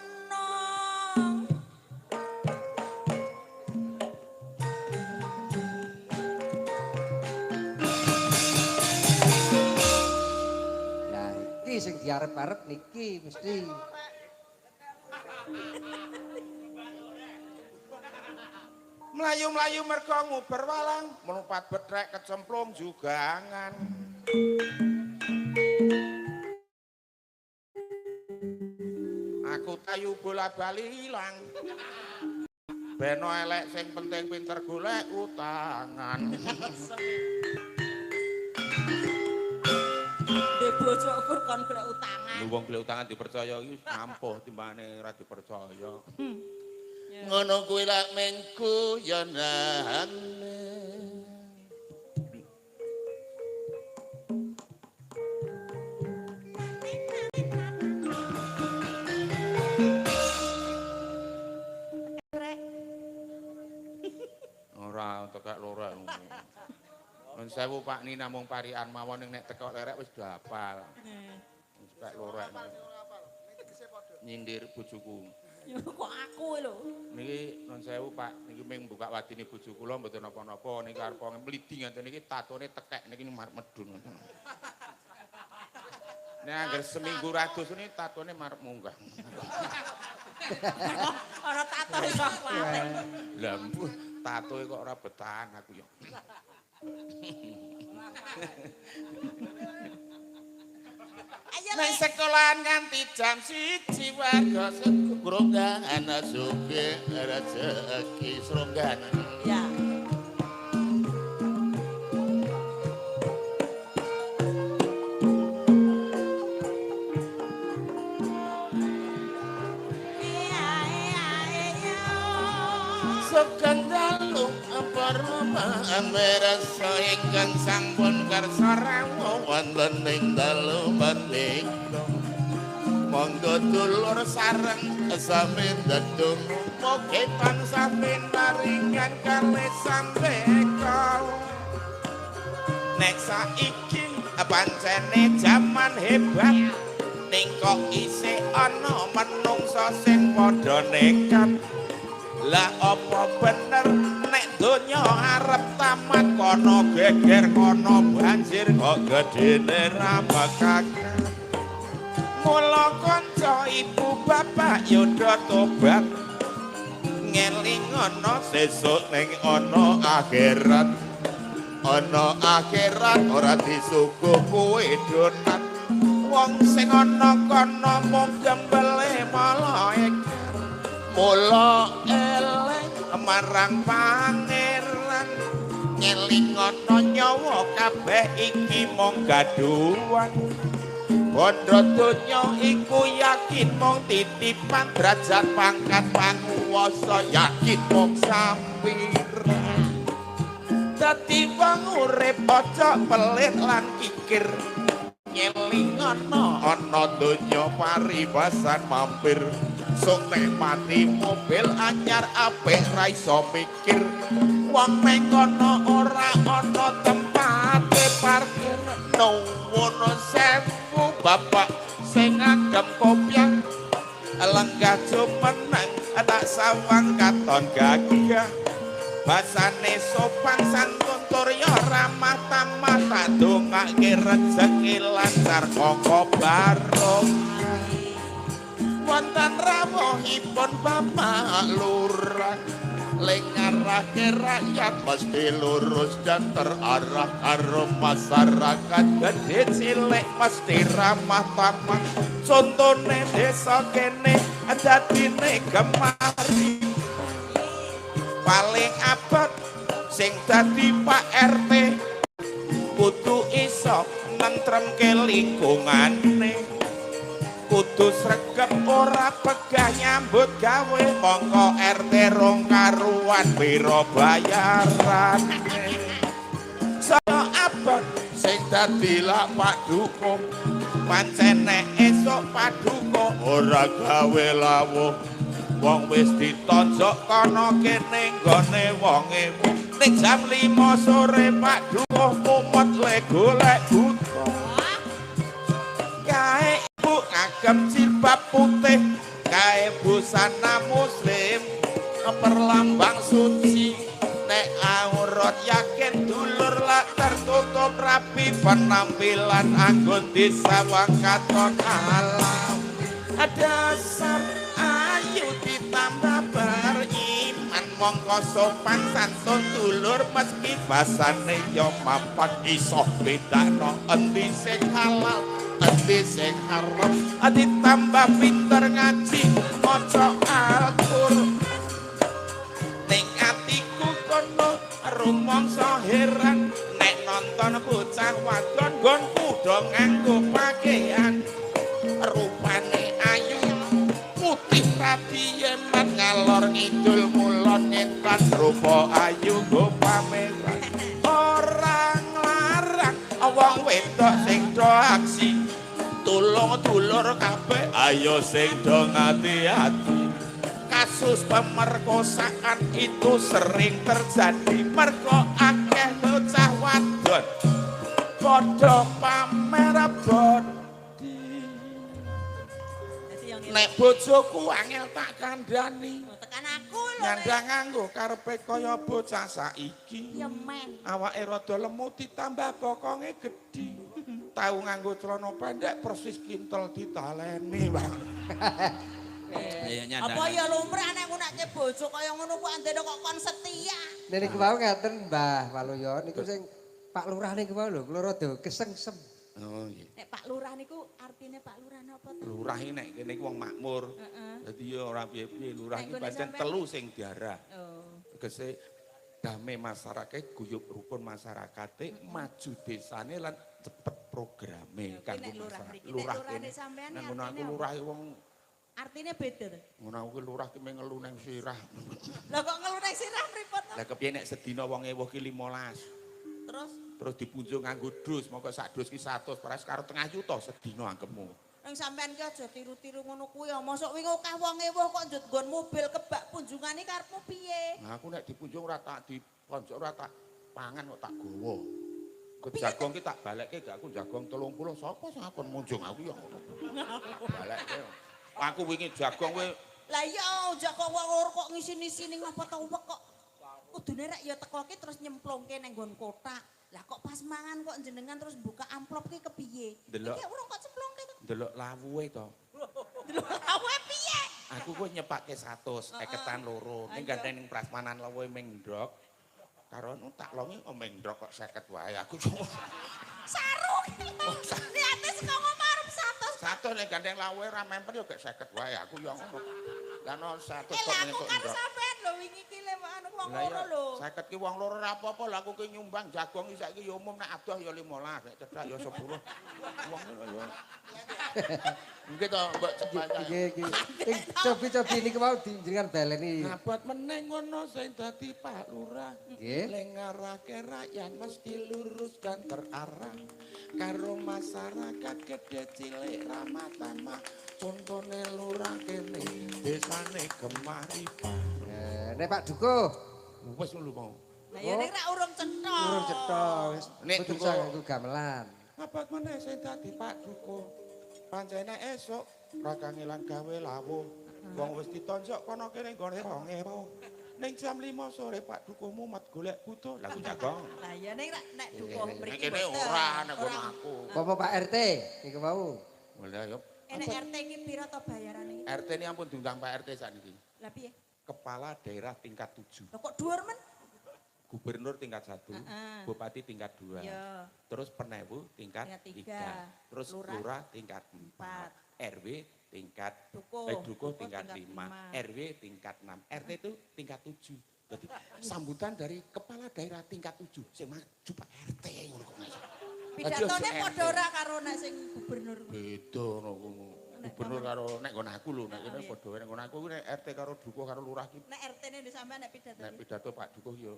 Lah iki sing diarep-arep niki mesti. Melayu-melayu mergo nguber walang, melompat betrek kecemplung jugangan. Aku tayu bola bali ilang. Beno elek sing penting pinter golek utangan. Di bojoku kon golek utangan. Lho wong golek utangan dipercaya iki ampuh timbangane ora dipercaya. Ngono kuwi lak mengku ya nahane. Rek. Ora tekak lorek. Nun sewu Pak ni namung parikan mawon ning nek tekok lerek wis do hafal. Wis tekok lorek. Nyindir bojoku. Ya kok aku lho. Niki nun sewu Pak, niki ming buka wadine bojo kula mboten napa-napa niki arep mlidi ngoten niki tatone tekek niki marep medun. Nek angger seminggu ratus ini tatone marep munggah. Ora tato iso kuwate. Lah mbuh, tatoe kok ora betahan aku ya. Ayo Nek sekolahan nganti jam 1 warga sronggan sugih rezeki sronggan. Ya. Sugeng dalu para pamirsa ingkang sampun kersa rawuh wonten ing dalu menika. Monggo dulur sareng sami ndedonga mugi tansah pinaringan kalih sambeka. Nek saiki pancene jaman hebat ning kok isih ana menungsa sing padha nekat. Lah apa bener nek donya arep tamat kono geger kono banjir kok gedene ra bekakat. Mula kanca ibu bapak yo do tobat ngelingono sesuk ning ana akhirat. Ana akhirat ora disuguh kowe donat. Wong sing ana kono mung gembele malaikat. Mula eling marang pangeran ngelingono nyawa kabeh iki mung gaduhan. Bondo donya iku yakin mung titipan derajat pangkat panguwasa yakin mung sampiran. Dadi wong urip aja pelit lan kikir ngelingono ana donya paribasan mampir. Sok nikmati mobil anyar apik ra iso mikir. Wong neng kono ora ana tempate parkir. Nuwun sewu bapak sing ngagem kopiah lenggah jumeneng tak sawang katon gagah. Basane sopan santun tur ya ramah tamah tak dongake rejeki lancar mongko barokah. Wonten rawuhipun Bapak Lurah le ngarahke rakyat mesti lurus dan terarah karo masyarakat gede cilik mesti ramah tamah. Contone desa kene dadine gemari paling abot sing dadi Pak RT kudu iso nentremke lingkungane. Kudu sregep ora pegah nyambut gawe mongko RT rong karuan pira bayarane. Saya abot sing dadi lak Pak Duko pancene esuk paduka ora gawe lawuh. Wong wis ditonjok kono kene nggone wonge. Ning jam 5 sore Pak Duko mumet le golek buta. Kae ibu ngagem jilbab putih, kae busana muslim perlambang suci. Nek aurat yakin dulur lak tertutup rapi penampilan anggun disawang katon alam. Dasar ayu ditambah beriman mongko sopan santun dulur meski basane yo mapan iso bedakno endi sing halal endi sing haram. Ditambah pinter ngaji maca Al-Qur'an. Ning atiku kono rumangsa heran nek nonton bocah wadon nggonku do nganggo pakaian rupane ayu putih rabi yeman ngalor ngidul mulon ngetan rupa ayu nggo pameran. Ora nglarang wong wedok sing do aksi tulung dulur kabeh ayo sing do ngati-ati. Kasus pemerkosaan itu sering terjadi mergo akeh bocah wadon padha pamer bodi. Nek bojoku angel tak kandhani Tekan aku lho. Nyandang nganggo karepe kaya bocah saiki. Ya men. Awake rada lemu ditambah bokonge gedhi. Tau nganggo celana pendek persis kintel ditaleni, Bang. Iya, Apa ya lumrah nek ngunake bojo kaya ngono ku andene kok kon setia. Nek niku wau ngaten Mbah Waluyo niku sing Pak Lurah niku wau lho, kula rada kesengsem. Oh nggih. Nek Pak Lurah niku artine Pak Lurah napa to? Lurah iki nek kene iki wong makmur. Heeh. Dadi ya ora piye-piye, lurah Nek iki nggone pancen sampean- telu sing diarah. Oh. Tegese damai masyarakat, guyub rukun masyarakate, maju desane lan cepet programe Ya, kuwi kanggo nek lurah masyarakat. mriki. Nek Lurah lurahne kene. sampean Nek ngono aku artine apa? lurah wong Artine beda to. ngono aku ki lurah ki mung ngelu nang sirah. Lah kok ngelu nang sirah mripot to? Lah kepiye nek sedina wong ewuh ki 15. Terus Terus dipunjung nganggo dus, mongko sak dus ki 100, peras karo tengah yuta sedina anggepmu. Nang sampean ki aja tiru-tiru ngono kuwi ya. Mosok wingi akeh wong ewuh kok njut nggon mobil kebak punjungane karepmu piye? Nah, aku nek dipunjung ora tak diponjok ora tak pangan kok tak gawa. Ke jagong ki tak balekke gak aku jagong 30 sapa sing akon munjung aku ya ngono. Balekke. Aku wingi jagong kowe Lah iya jagong wong loro kok ngisin-isini ngapa ta wek kok. Kudune rek ya teko ki terus nyemplungke nang nggon kotak. Lah kok pas mangan kok jenengan terus buka amplop ki kepiye? Delok. Iki urung kok cemplungke to. ndelok lawuhe to. Delok lawuhe piye? Aku kuwi nyepake 100, eketan loro. Ning gandeng ning prasmanan lawuhe ming ndrok. Karo nu tak longi kok ming ndrok kok 50 wae. Aku Saru. Niate saka ngomah arep 100. 100 ning gandeng lawuhe ora memper ya gek 50 wae. Aku ya ngono. Lah no 100 Eh kok lah ning aku kok karo ndrok. sampean lho wingi ki le anu wong Lah loro lho. ya 50 ki wong loro ora apa-apa lah aku ki nyumbang jagong iki saiki ya umum nek adoh ya 15, nek cedhak ya 10. Wong ngono ya. Nggih to, Mbok cepat. Nggih, nggih. Ing cobi-cobi niku wau jenengan baleni. Ngabot meneh ngono sing dadi Pak Lurah. Nggih. Le ngarahke rakyat mesti lurus dan terarah. Karo masyarakat gede cilik ramah tamah. Contone lurah kene desane gemah ripah. Nek Pak Dukuh Wis lho mau. Lah ya ning rak urung cetha. urung cetha wis Nek mboten Dukuh- usah nganggo gamelan. Ngabot meneh sing dadi Pak Dukuh. Pancene esuk ora kangelan gawe lawuh. Wong wis ditonjok kono kene nggone 2000. Ning jam 5 sore Pak Dukuh mumet golek butuh. Lah ku jagong. Lah ya ning rak nek dukuh Nek mriki kene mboten. ora nek nggon aku. Apa Pak RT niku wau. Lah ya. Nek RT iki pira to bayarane iki? RT ini ampun diundang Pak RT sakniki. Lah piye? Kepala daerah tingkat 7, Lah kok dhuwur men? gubernur tingkat 1, Heeh. bupati tingkat 2, Ya. terus penewu tingkat Tingkat 3, terus 3, lurah tingkat 4, RW tingkat Dukuh. dukuh tingkat 5, RW tingkat 6, RT itu tingkat 7. Jadi sambutan dari kepala daerah tingkat 7, sing maju Pak RT ngono kok. Mas. Pidatone Aja padha ora karo nek sing gubernur. Beda ngono ku. Gubernur karo nek nggon aku lho, nek kene padha wae nek nggon aku nek RT karo dukuh karo lurah ki Nek RT-ne ndek sampean nek pidato. nek pidato Pak Dukuh yo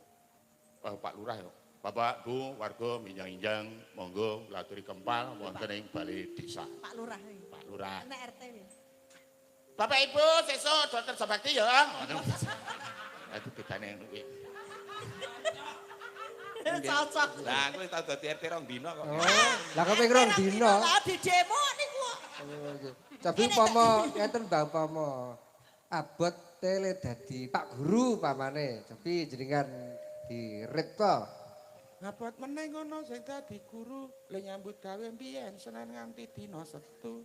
Pak Lurah yo. Bapak, Bu, warga minjang-injang, monggo laturi kempal wonten ing balai desa. Pak Lurah iki. Pak Lurah. Nek RT piye? Bapak Ibu, sesuk dokter Sabakti ya. Lah itu bedane ngono kuwi. Cocok. Lah aku tau dadi RT rong dina kok. Oh, lah kok ping rong dina. Lah di demo niku. Oh, nggih. Cobi umpama ngeten Mbah umpama abot tele dadi Pak Guru pamane. Cobi jenengan diripta. Ngabot meneh ngono sing dadi guru, le nyambut gawe mbiyen Senin nganti dina Setu.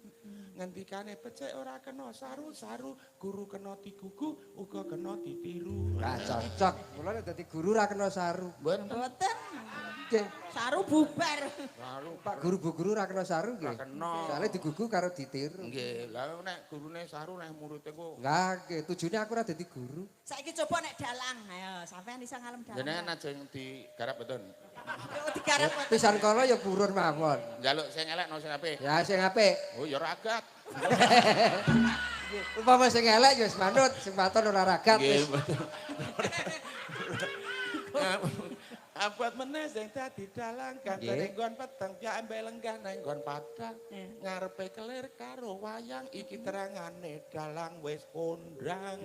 Ngendikane becik ora kena saru-saru, guru kena digugu, uga kena ditiru. Lah cocok. Kula nek dadi guru ora kena saru. Mboten. Mboten. Nggih. Saru bubar. Saru Pak guru bu guru ora kena saru nggih. Ora kena. Soale digugu karo ditiru. Nggih, lah nek gurune saru nek muridé kok Lah nggih, tujune aku ora dadi guru. Saiki coba nek dalang. Ayo sampean iso ngalem dalang. jenengan ajeng digarap mboten. Yo digarap mboten. Pisan kala ya purun mawon. Njaluk sing elek no sing apik. Ya sing apik. Oh ya ragat. Umpama sing elek ya wis manut, sing waton ora ragat Nggih, wis. betul. Abot meneh sing dadi dalang gandeng nggon peteng piyambe lenggah nang nggon padang. Ngarepe kelir karo wayang iki terangane dalang wis kondang.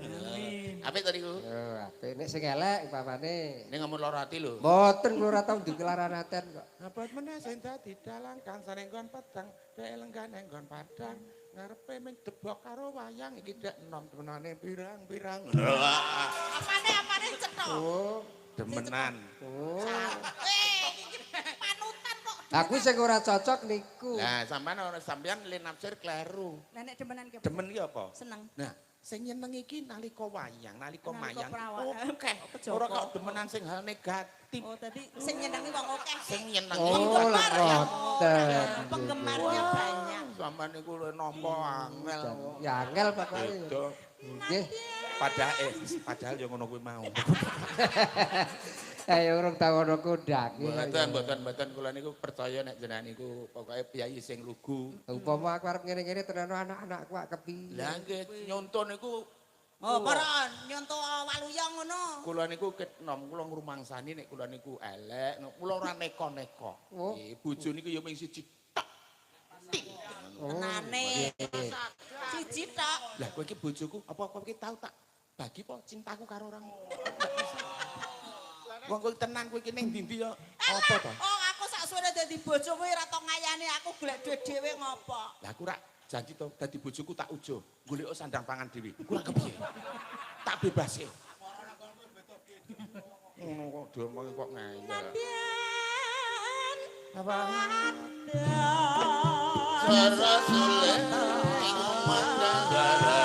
Apik to niku? Yo apik nek sing elek umpamane. Ning ngomong lara ati lho. Mboten kula ora tau ndukelaran aten kok. Abot meneh sing dadi dalang kancane nggon peteng dhek lenggah nang nggon padang. Ngarepe ming debok karo wayang iki dek enom temenane pirang-pirang. Apane cetha. Oh, Demenan. oh. Iki panutan kok Aku sing ora cocok niku. Lah sampean ora sampean le nafsir kleru. Lah nek demenan ki. Demen ki apa? Seneng. Nah, sing nyeneng iki nalika wayang, nalika mayang. Oke. Ora kok demenan sing hal negatif. Oh, tadi sing nyenengi wong akeh. Sing nyenengi. Oh, lah ngoten. Penggemarnya banyak. Sampean niku lho nampa angel. Ya angel pokoke. Nggih. Padahal ya ngono kuwi mau. Ayo urung tau ana kondhange. Mboten kula niku percaya nek jenengan niku pokoke piyayi sing lugu. Upama aku arep ngene-ngene tenano anak-anakku ak kepiye. Lah nggih nyonto niku. Oh, para nyonto waluya ngono. Kula niku ket nom kula ngrumangsani nek kula niku elek, kula ora neka-neka. Nggih, bojo niku ya mung siji tok. Tenane. Siji tok. Lah kowe iki bojoku, apa kowe iki tau tak bagi po cintaku karo orang. Wong kowe tenan kowe iki ning ndi-ndi ya apa to? Oh, aku sak suwene dadi bojomu ora tau ngayani aku golek dhuwit dhewe ngopo. Lah aku rak janji to dadi bojoku tak ujo, golek sandang pangan dhewe. Ku rak kepiye? Tak bebase. Ngono kok diomongi kok ngeyel. Apa? Sarasule ing mandangara.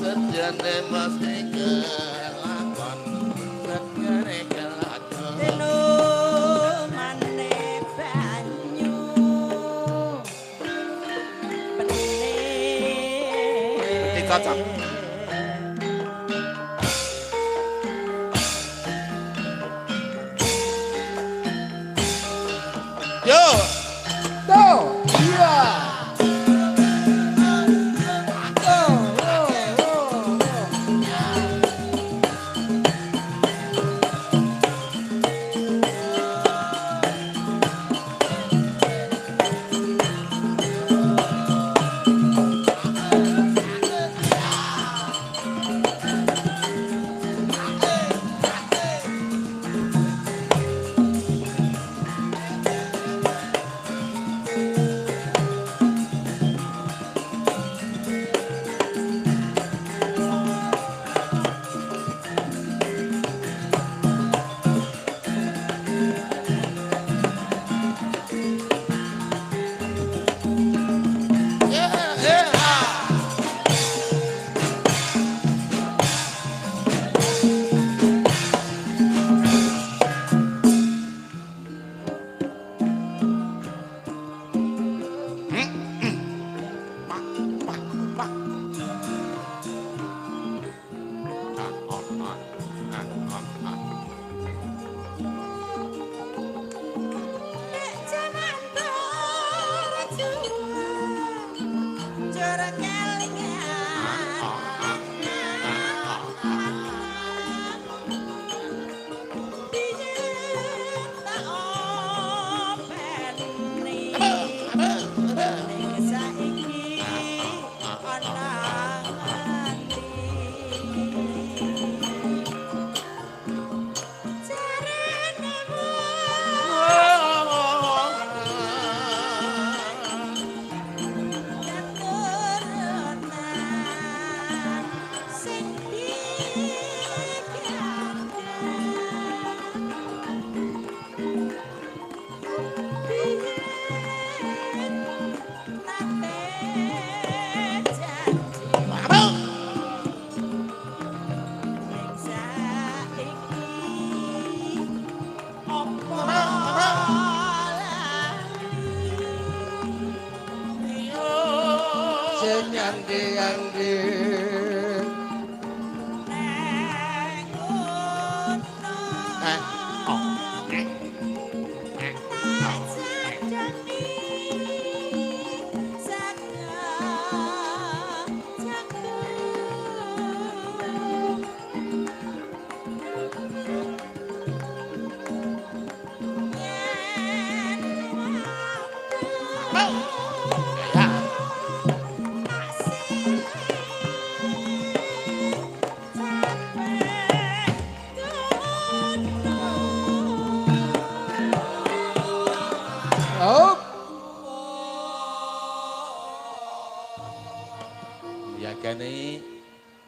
Setyane mesti kelakon, setyane kelakon. Delumane banyu bening. Dicocok. Yo. Tuh, iya. Yagane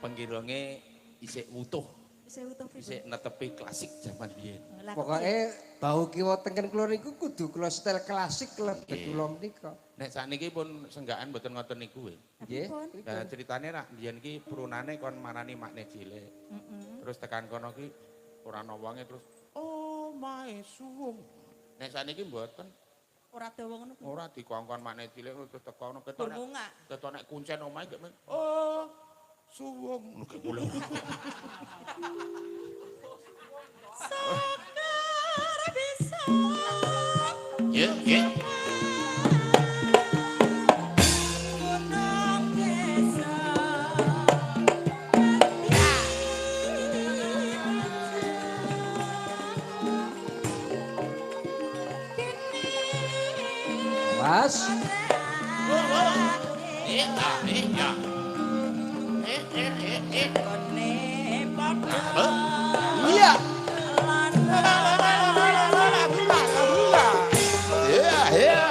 penggironge isih wutuh. Isih wutuh pripun? Isih netepi klasik jaman biyen. Pokoke bau kiwa tengen kula niku kudu kula setel klasik lebet kula menika. Nek sakniki pun senggakan mboten ngoten niku nggih. Lah critane rak biyen ki prunane kon marani makne cilik. Terus tekan kono ki ora ana wonge terus omahe suwung. Nek sakniki mboten. Ora dawa ngono. Ora dikongkon makne cilik terus teko ngono ketok nek ketok nek kuncen omahe gek men oh suwung ngono kula. Sakar bisa. Nggih, nggih. Gunung desa. Mas. Iya. Iya, iya.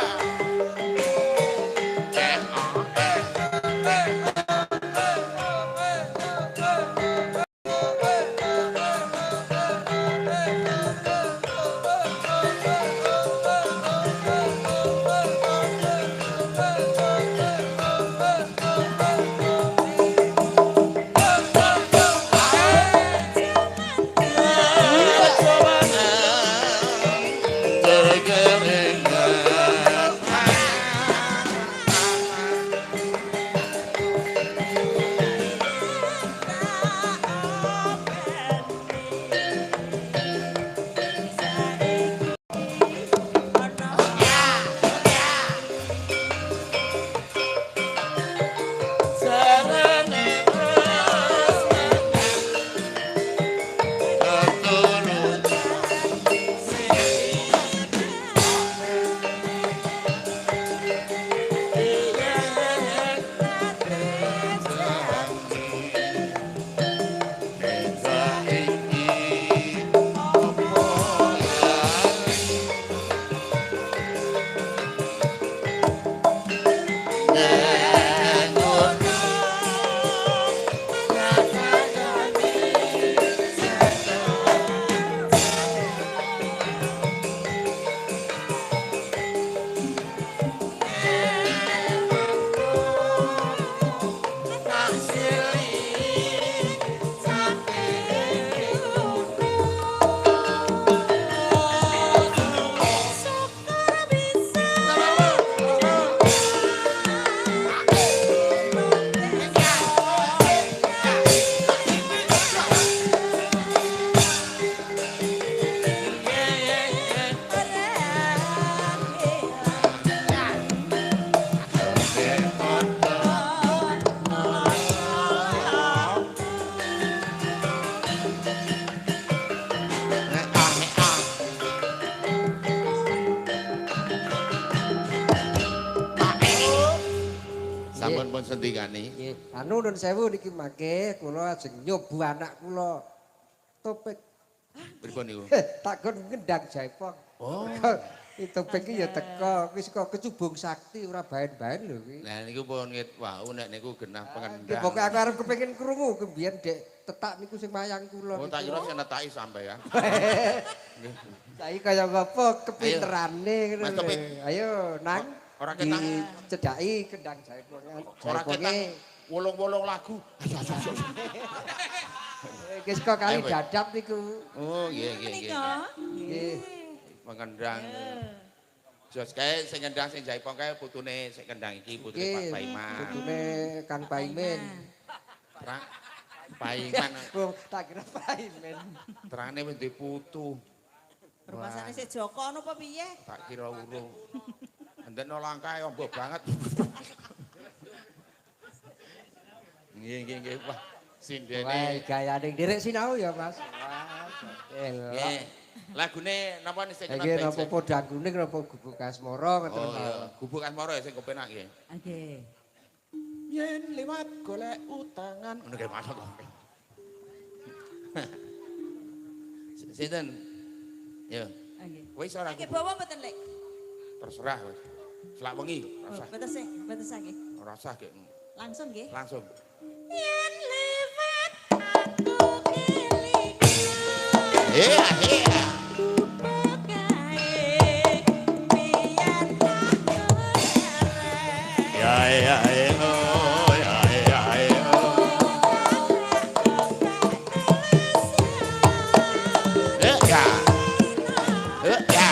Sampun pun sendikani. Nggih, anu nun sewu niki mangke kula ajeng nyobu anak kula. Topik. Pripun niku? Tak kon ngendang jaipong. Oh. Topik iki ya teko, kuwi saka Kecubung Sakti ora baen-baen lho kuwi. Lah niku pun ngit wau nek niku genah pengendang. Pokoke aku arep kepengin krungu ku biyen Dek tetak niku sing mayang kula. Oh tak kira sing netaki sampeyan. Saiki kaya ngopo kepinterane ngono. Mas Topik. Ayo nang. Ora ketang cedhaki kendang jaipongan. Ora ketang wolung-wolung lagu. Ayo ayo ayo. Iki saka kali dadap niku. Oh nggih nggih nggih. Nggih. Pengendang. Jos kae sing kendang sing jaipong kae putune sing kendang iki putune Pak Paiman. Putune Kang Paimin. Paiman. Oh, tak kira Paimin. Terane wis duwe putu. Rumasane sik Joko ngono apa piye? Tak kira urung. Ndekno langkahe ombo banget. Nggih nggih nggih. Wah, sindene. Wah, gayane nderek sinau ya, Mas. Wah, nggih. Lagune napa sing kena? Nggih, napa podang kuning napa gubuk asmara ngoten mawon. Gubuk asmara ya sing kepenak nggih. Nggih. Yen liwat golek utangan ngono kae masuk. Sinten? Yo. Nggih. Wis ora. Nggih bawa mboten, Lek? Terserah wis. Selak wengi, ora usah. Mboten sih, mboten sah nggih. Ora usah nggih. Langsung nggih. Langsung. Yen liwat aku Iya, iya. Ya ya oh ya ya oh. Ya. Ya.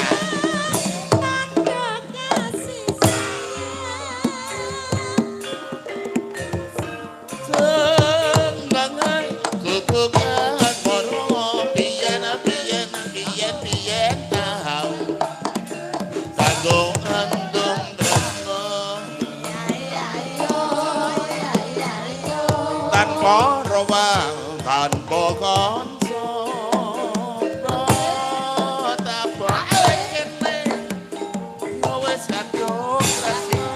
Senengan kukukan moro biyen biyen biyen biyen tau. Kanggo andung tresno tanpa rawang tanpa kanca tabake kene wis kadung tresno.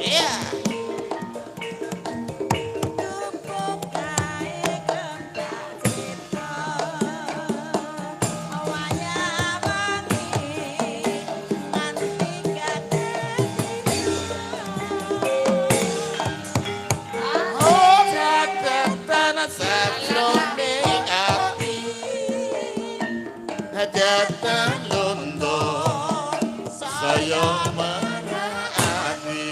Iya. Oh, jagat sajroning ati. Hajatan londo saya menaati.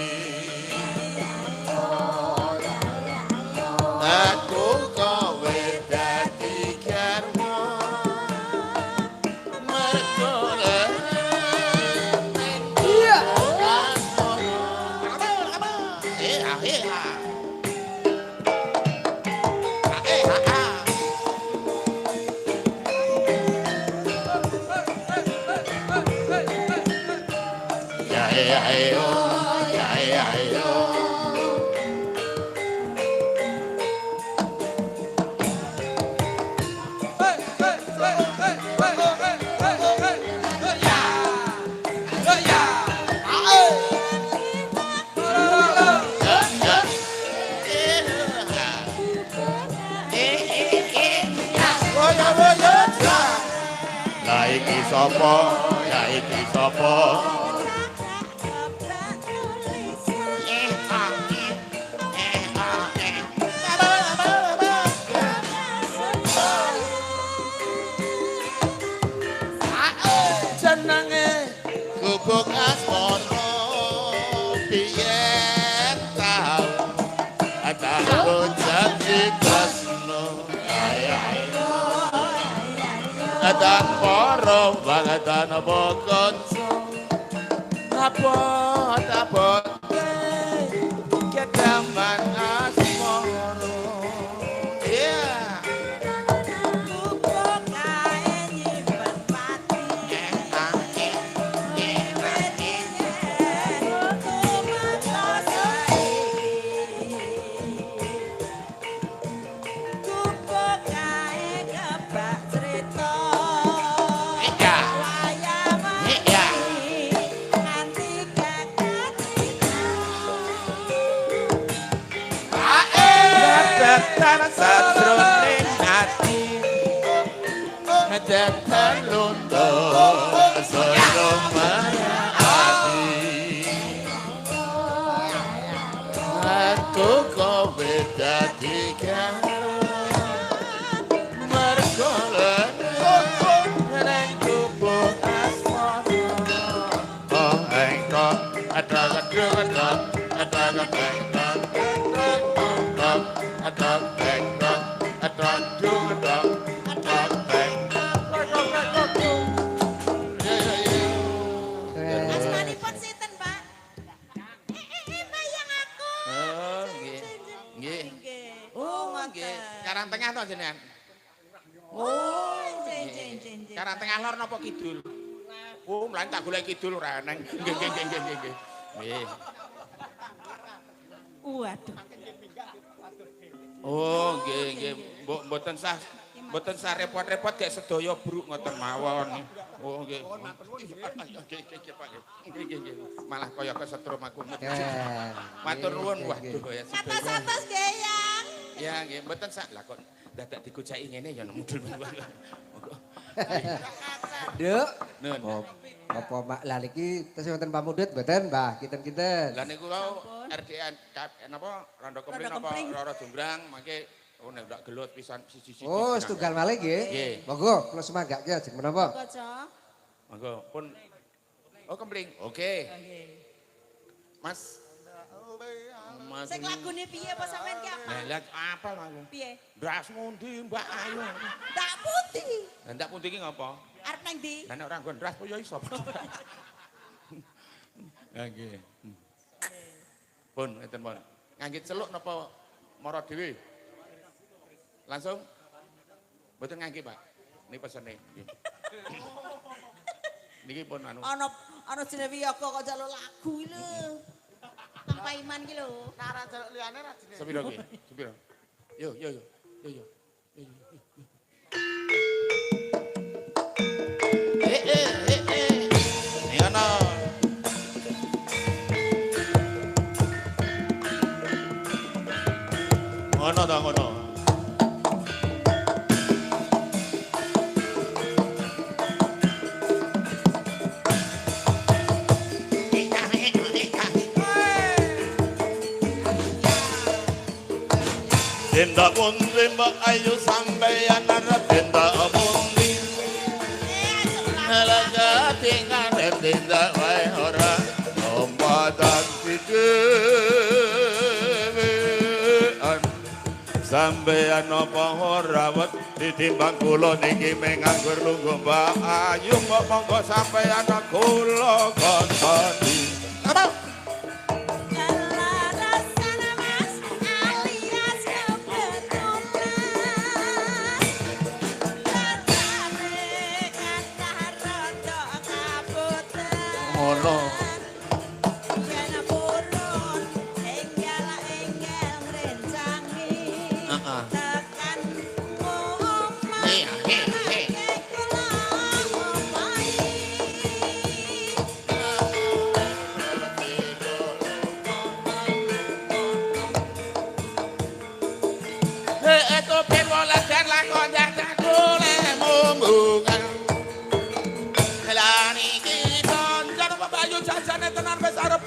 Aku kowe dadi garwa mergo iya. Iya, iya. Ya ya oh ya ya oh. Lah iki sapa? Ya iki sapa? Jenenge gubuk asmara biyen tau tanggo janji tresno tanpa rombang tanpa kanca abot kedaman asmara. Iya. Iya. Iya. Datan sajroning ati datan londo Saya menaati. Aku kowe dadi garwa mergo neng gubuk asmara. Oh engko ada ada ada ada ada ada ada ada ada ada Asmanipun sinten, Pak? Bayang aku. Oh, nggih. Nggih. Oh, Nggih. Karang tengah to jenengan? Oh, nggih, nggih, nggih, nggih. Karang tengah lor napa kidul? Oh, mlayu tak golek kidul ora eneng. Nggih, nggih, nggih, nggih, nggih. Nggih. Waduh. Oh, nggih, nggih. Mbok mboten sah mboten sah repot-repot gek sedaya bruk ngoten mawon. Oh, nggih. Nggih, nggih, nggih, Pak. Nggih, nggih, nggih. Malah kaya kesetrum aku. Matur nuwun, waduh ya sedaya. Atas-atas nggih, Yang. Ya, nggih, mboten sah. Lah kok dadak digojaki ngene ya mudul. Monggo. Nduk. Nun. Apa Mak lah niki tesih wonten pamundhut mboten, Mbah? Kinten-kinten. Lah niku wau RDN napa Rondo Kempling Rondo napa Kempling. Roro Jonggrang mangke oh nek ndak gelut pisan siji-siji. Oh, setunggal malih nggih. Nggih. Monggo kula semanggake ajeng menapa? Monggo, Cok. Monggo pun. Oh, kempling. Oke. Mas. Mas. Sing lagune piye apa sampean ki apa? Lah lah apa aku? Piye? Ndras ngundi Mbak Ayu. Ndak putih. Lah ndak pundi iki ngopo? Arep nang ndi? Lah nek ora nggo ndras po ya iso. Lah nggih. Pun ngeten pun. Ngangge celuk napa mara dhewe? Langsung? Mboten ngangge, Pak. Niki pesene. Nggih. Niki pun anu. Ana ana jenenge wiyaga kok njaluk lagu iki lho. Tanpa iman ki lho. Nek ora njaluk liyane ra jenenge. Sepiro ki? Sepiro? Yo yo yo. Yo yo. Yo, yo. Eh eh eh eh. Ini ono. Ngono ta ngono. Tindak pundi Mbak Ayu sampeyan arep tindak pundi Nelaga tinggal tindak wae ora lompatan dhewean sampeyan apa ora wedi timbang kula niki menganggur lungguh Mbak Ayu mbok monggo sampeyan kula kontoni. Apa? Kelarasan Mas alias kebetulan. Rasane kathah rada kabotan. Ngono. Yen purun enggal-enggal ngrencangi. Heeh. Tekan omah. Iya, iya, iya. Kula omahi. Hei, topir welas lakon dadak golek mumbungan. Lah niki koncan apa Bayu jajane tenan wis arep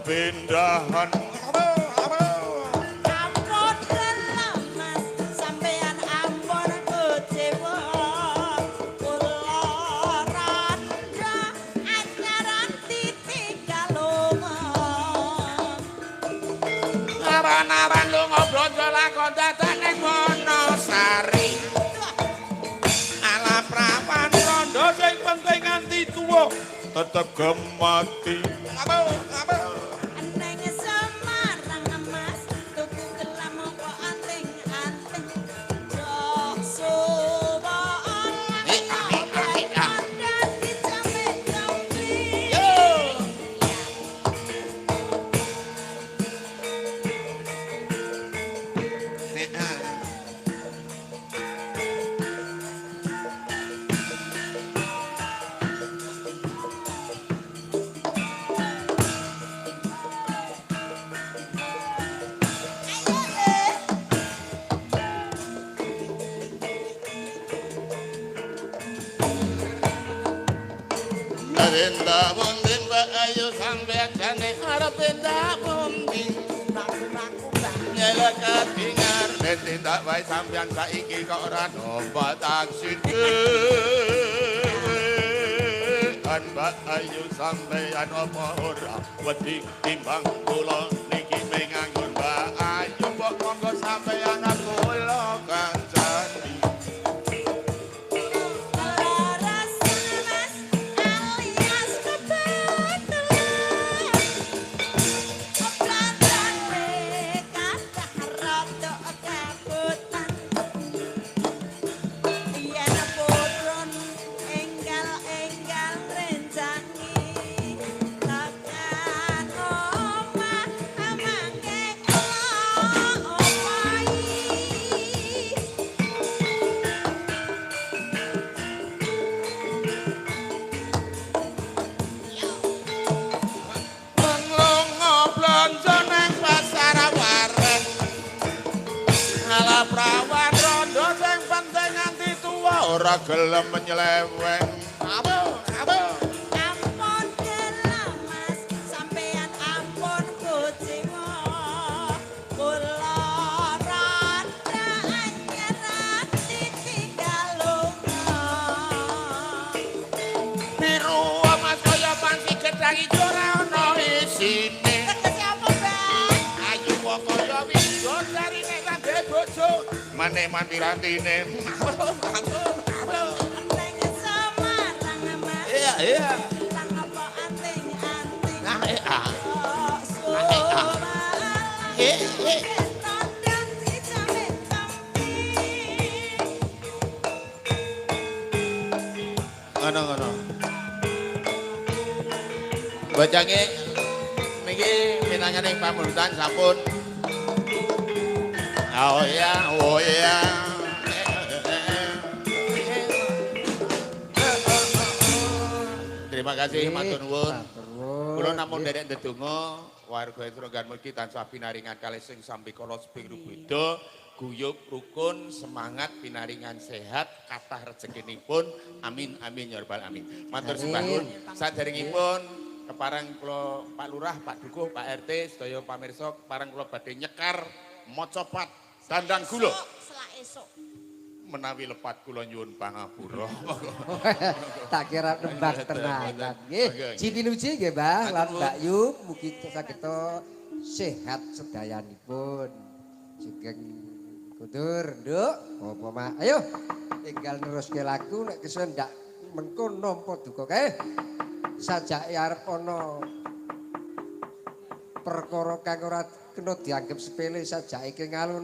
Pindahan. Ampun gelem Mas, sampean ampun kecewa. Kula randha anyaran titik lunga. Awan-awan lunga blonjo lakon dadak ning Wonosari. Ala prawan rondo sing penting nganti tuwa Tetep gemati. Apa apa. Neng Semarang Mas, tuku gelam apa anting-anting. Jok suwa Eh, ah, eh, ah, eh, ah. dadi jambe-jambe. Yo. Nek ah. Ayo eh. Tindak pundi Mbak Ayu Sampeyan jane arep tindak pundi? Raku-raku Mbak. Nyelek ketingar nek tindak wae sampeyan saiki kok ora numpak taksi dhewean Mbak Ayu sampeyan apa ora wedi timbang kula niki menganggur Mbak Ayu mbok monggo sampeyan kula kancani. Kelarasan Mas alias kebetulan. Pelanjane kathah rada kabotan. Yen purun enggal-enggal ngrencangi. Tekan omah mangke kula omahi. Lunga blonjo nang pasar wareng. Ala prawan rondo sing penting nganti tuwa ora gelem nyeleweng. Apa? Apa? Ampun gelem Mas, sampean ampun kuciwa. Kula rada anyar ditinggal lunga. Biru Mas kaya panci gedang ijo ora ana isine. Tegese apa, Mbak? Ayu kok kaya widodari nek ra duwe bojo. Mane-man pirantine. Neng Semarang Mas. Iya, iya. Lang apa anting-anting. Nah, ah. Kok sumalang. Eh, eh. Tandang dijamin tampi. Ngono ngono. Bacange niki minangkane pamulutan sampun. Oh ya, oh ya. Terima kasih matur nuwun. Matur nuwun. Kula namung nderek ndedonga warga Srenggan mugi tansah pinaringan kalih sing sambikala seping rubeda, guyub rukun, semangat pinaringan sehat, kathah rezekinipun. Amin amin ya rabbal alamin. Matur sembah nuwun. Saderengipun kepareng kula Pak Lurah, Pak Dukuh, Pak RT, sedaya pamirsa kepareng kula badhe nyekar maca pat Tandang gula. Esuk, selak esuk. Menawi lepat kula nyuwun pangapura. Tak kira nembang tenanan. Nggih, Nggih. Jipinuji nggih, Mbah lan Mbak Yu mugi saged sehat sedayanipun. Sugeng kundur, Nduk. Apa Mak? Ayo tinggal neruske lagu nek kesuwen ndak mengko nampa duka kae. Sajake arep ana perkara kang ora kena dianggep sepele sajake ngalun.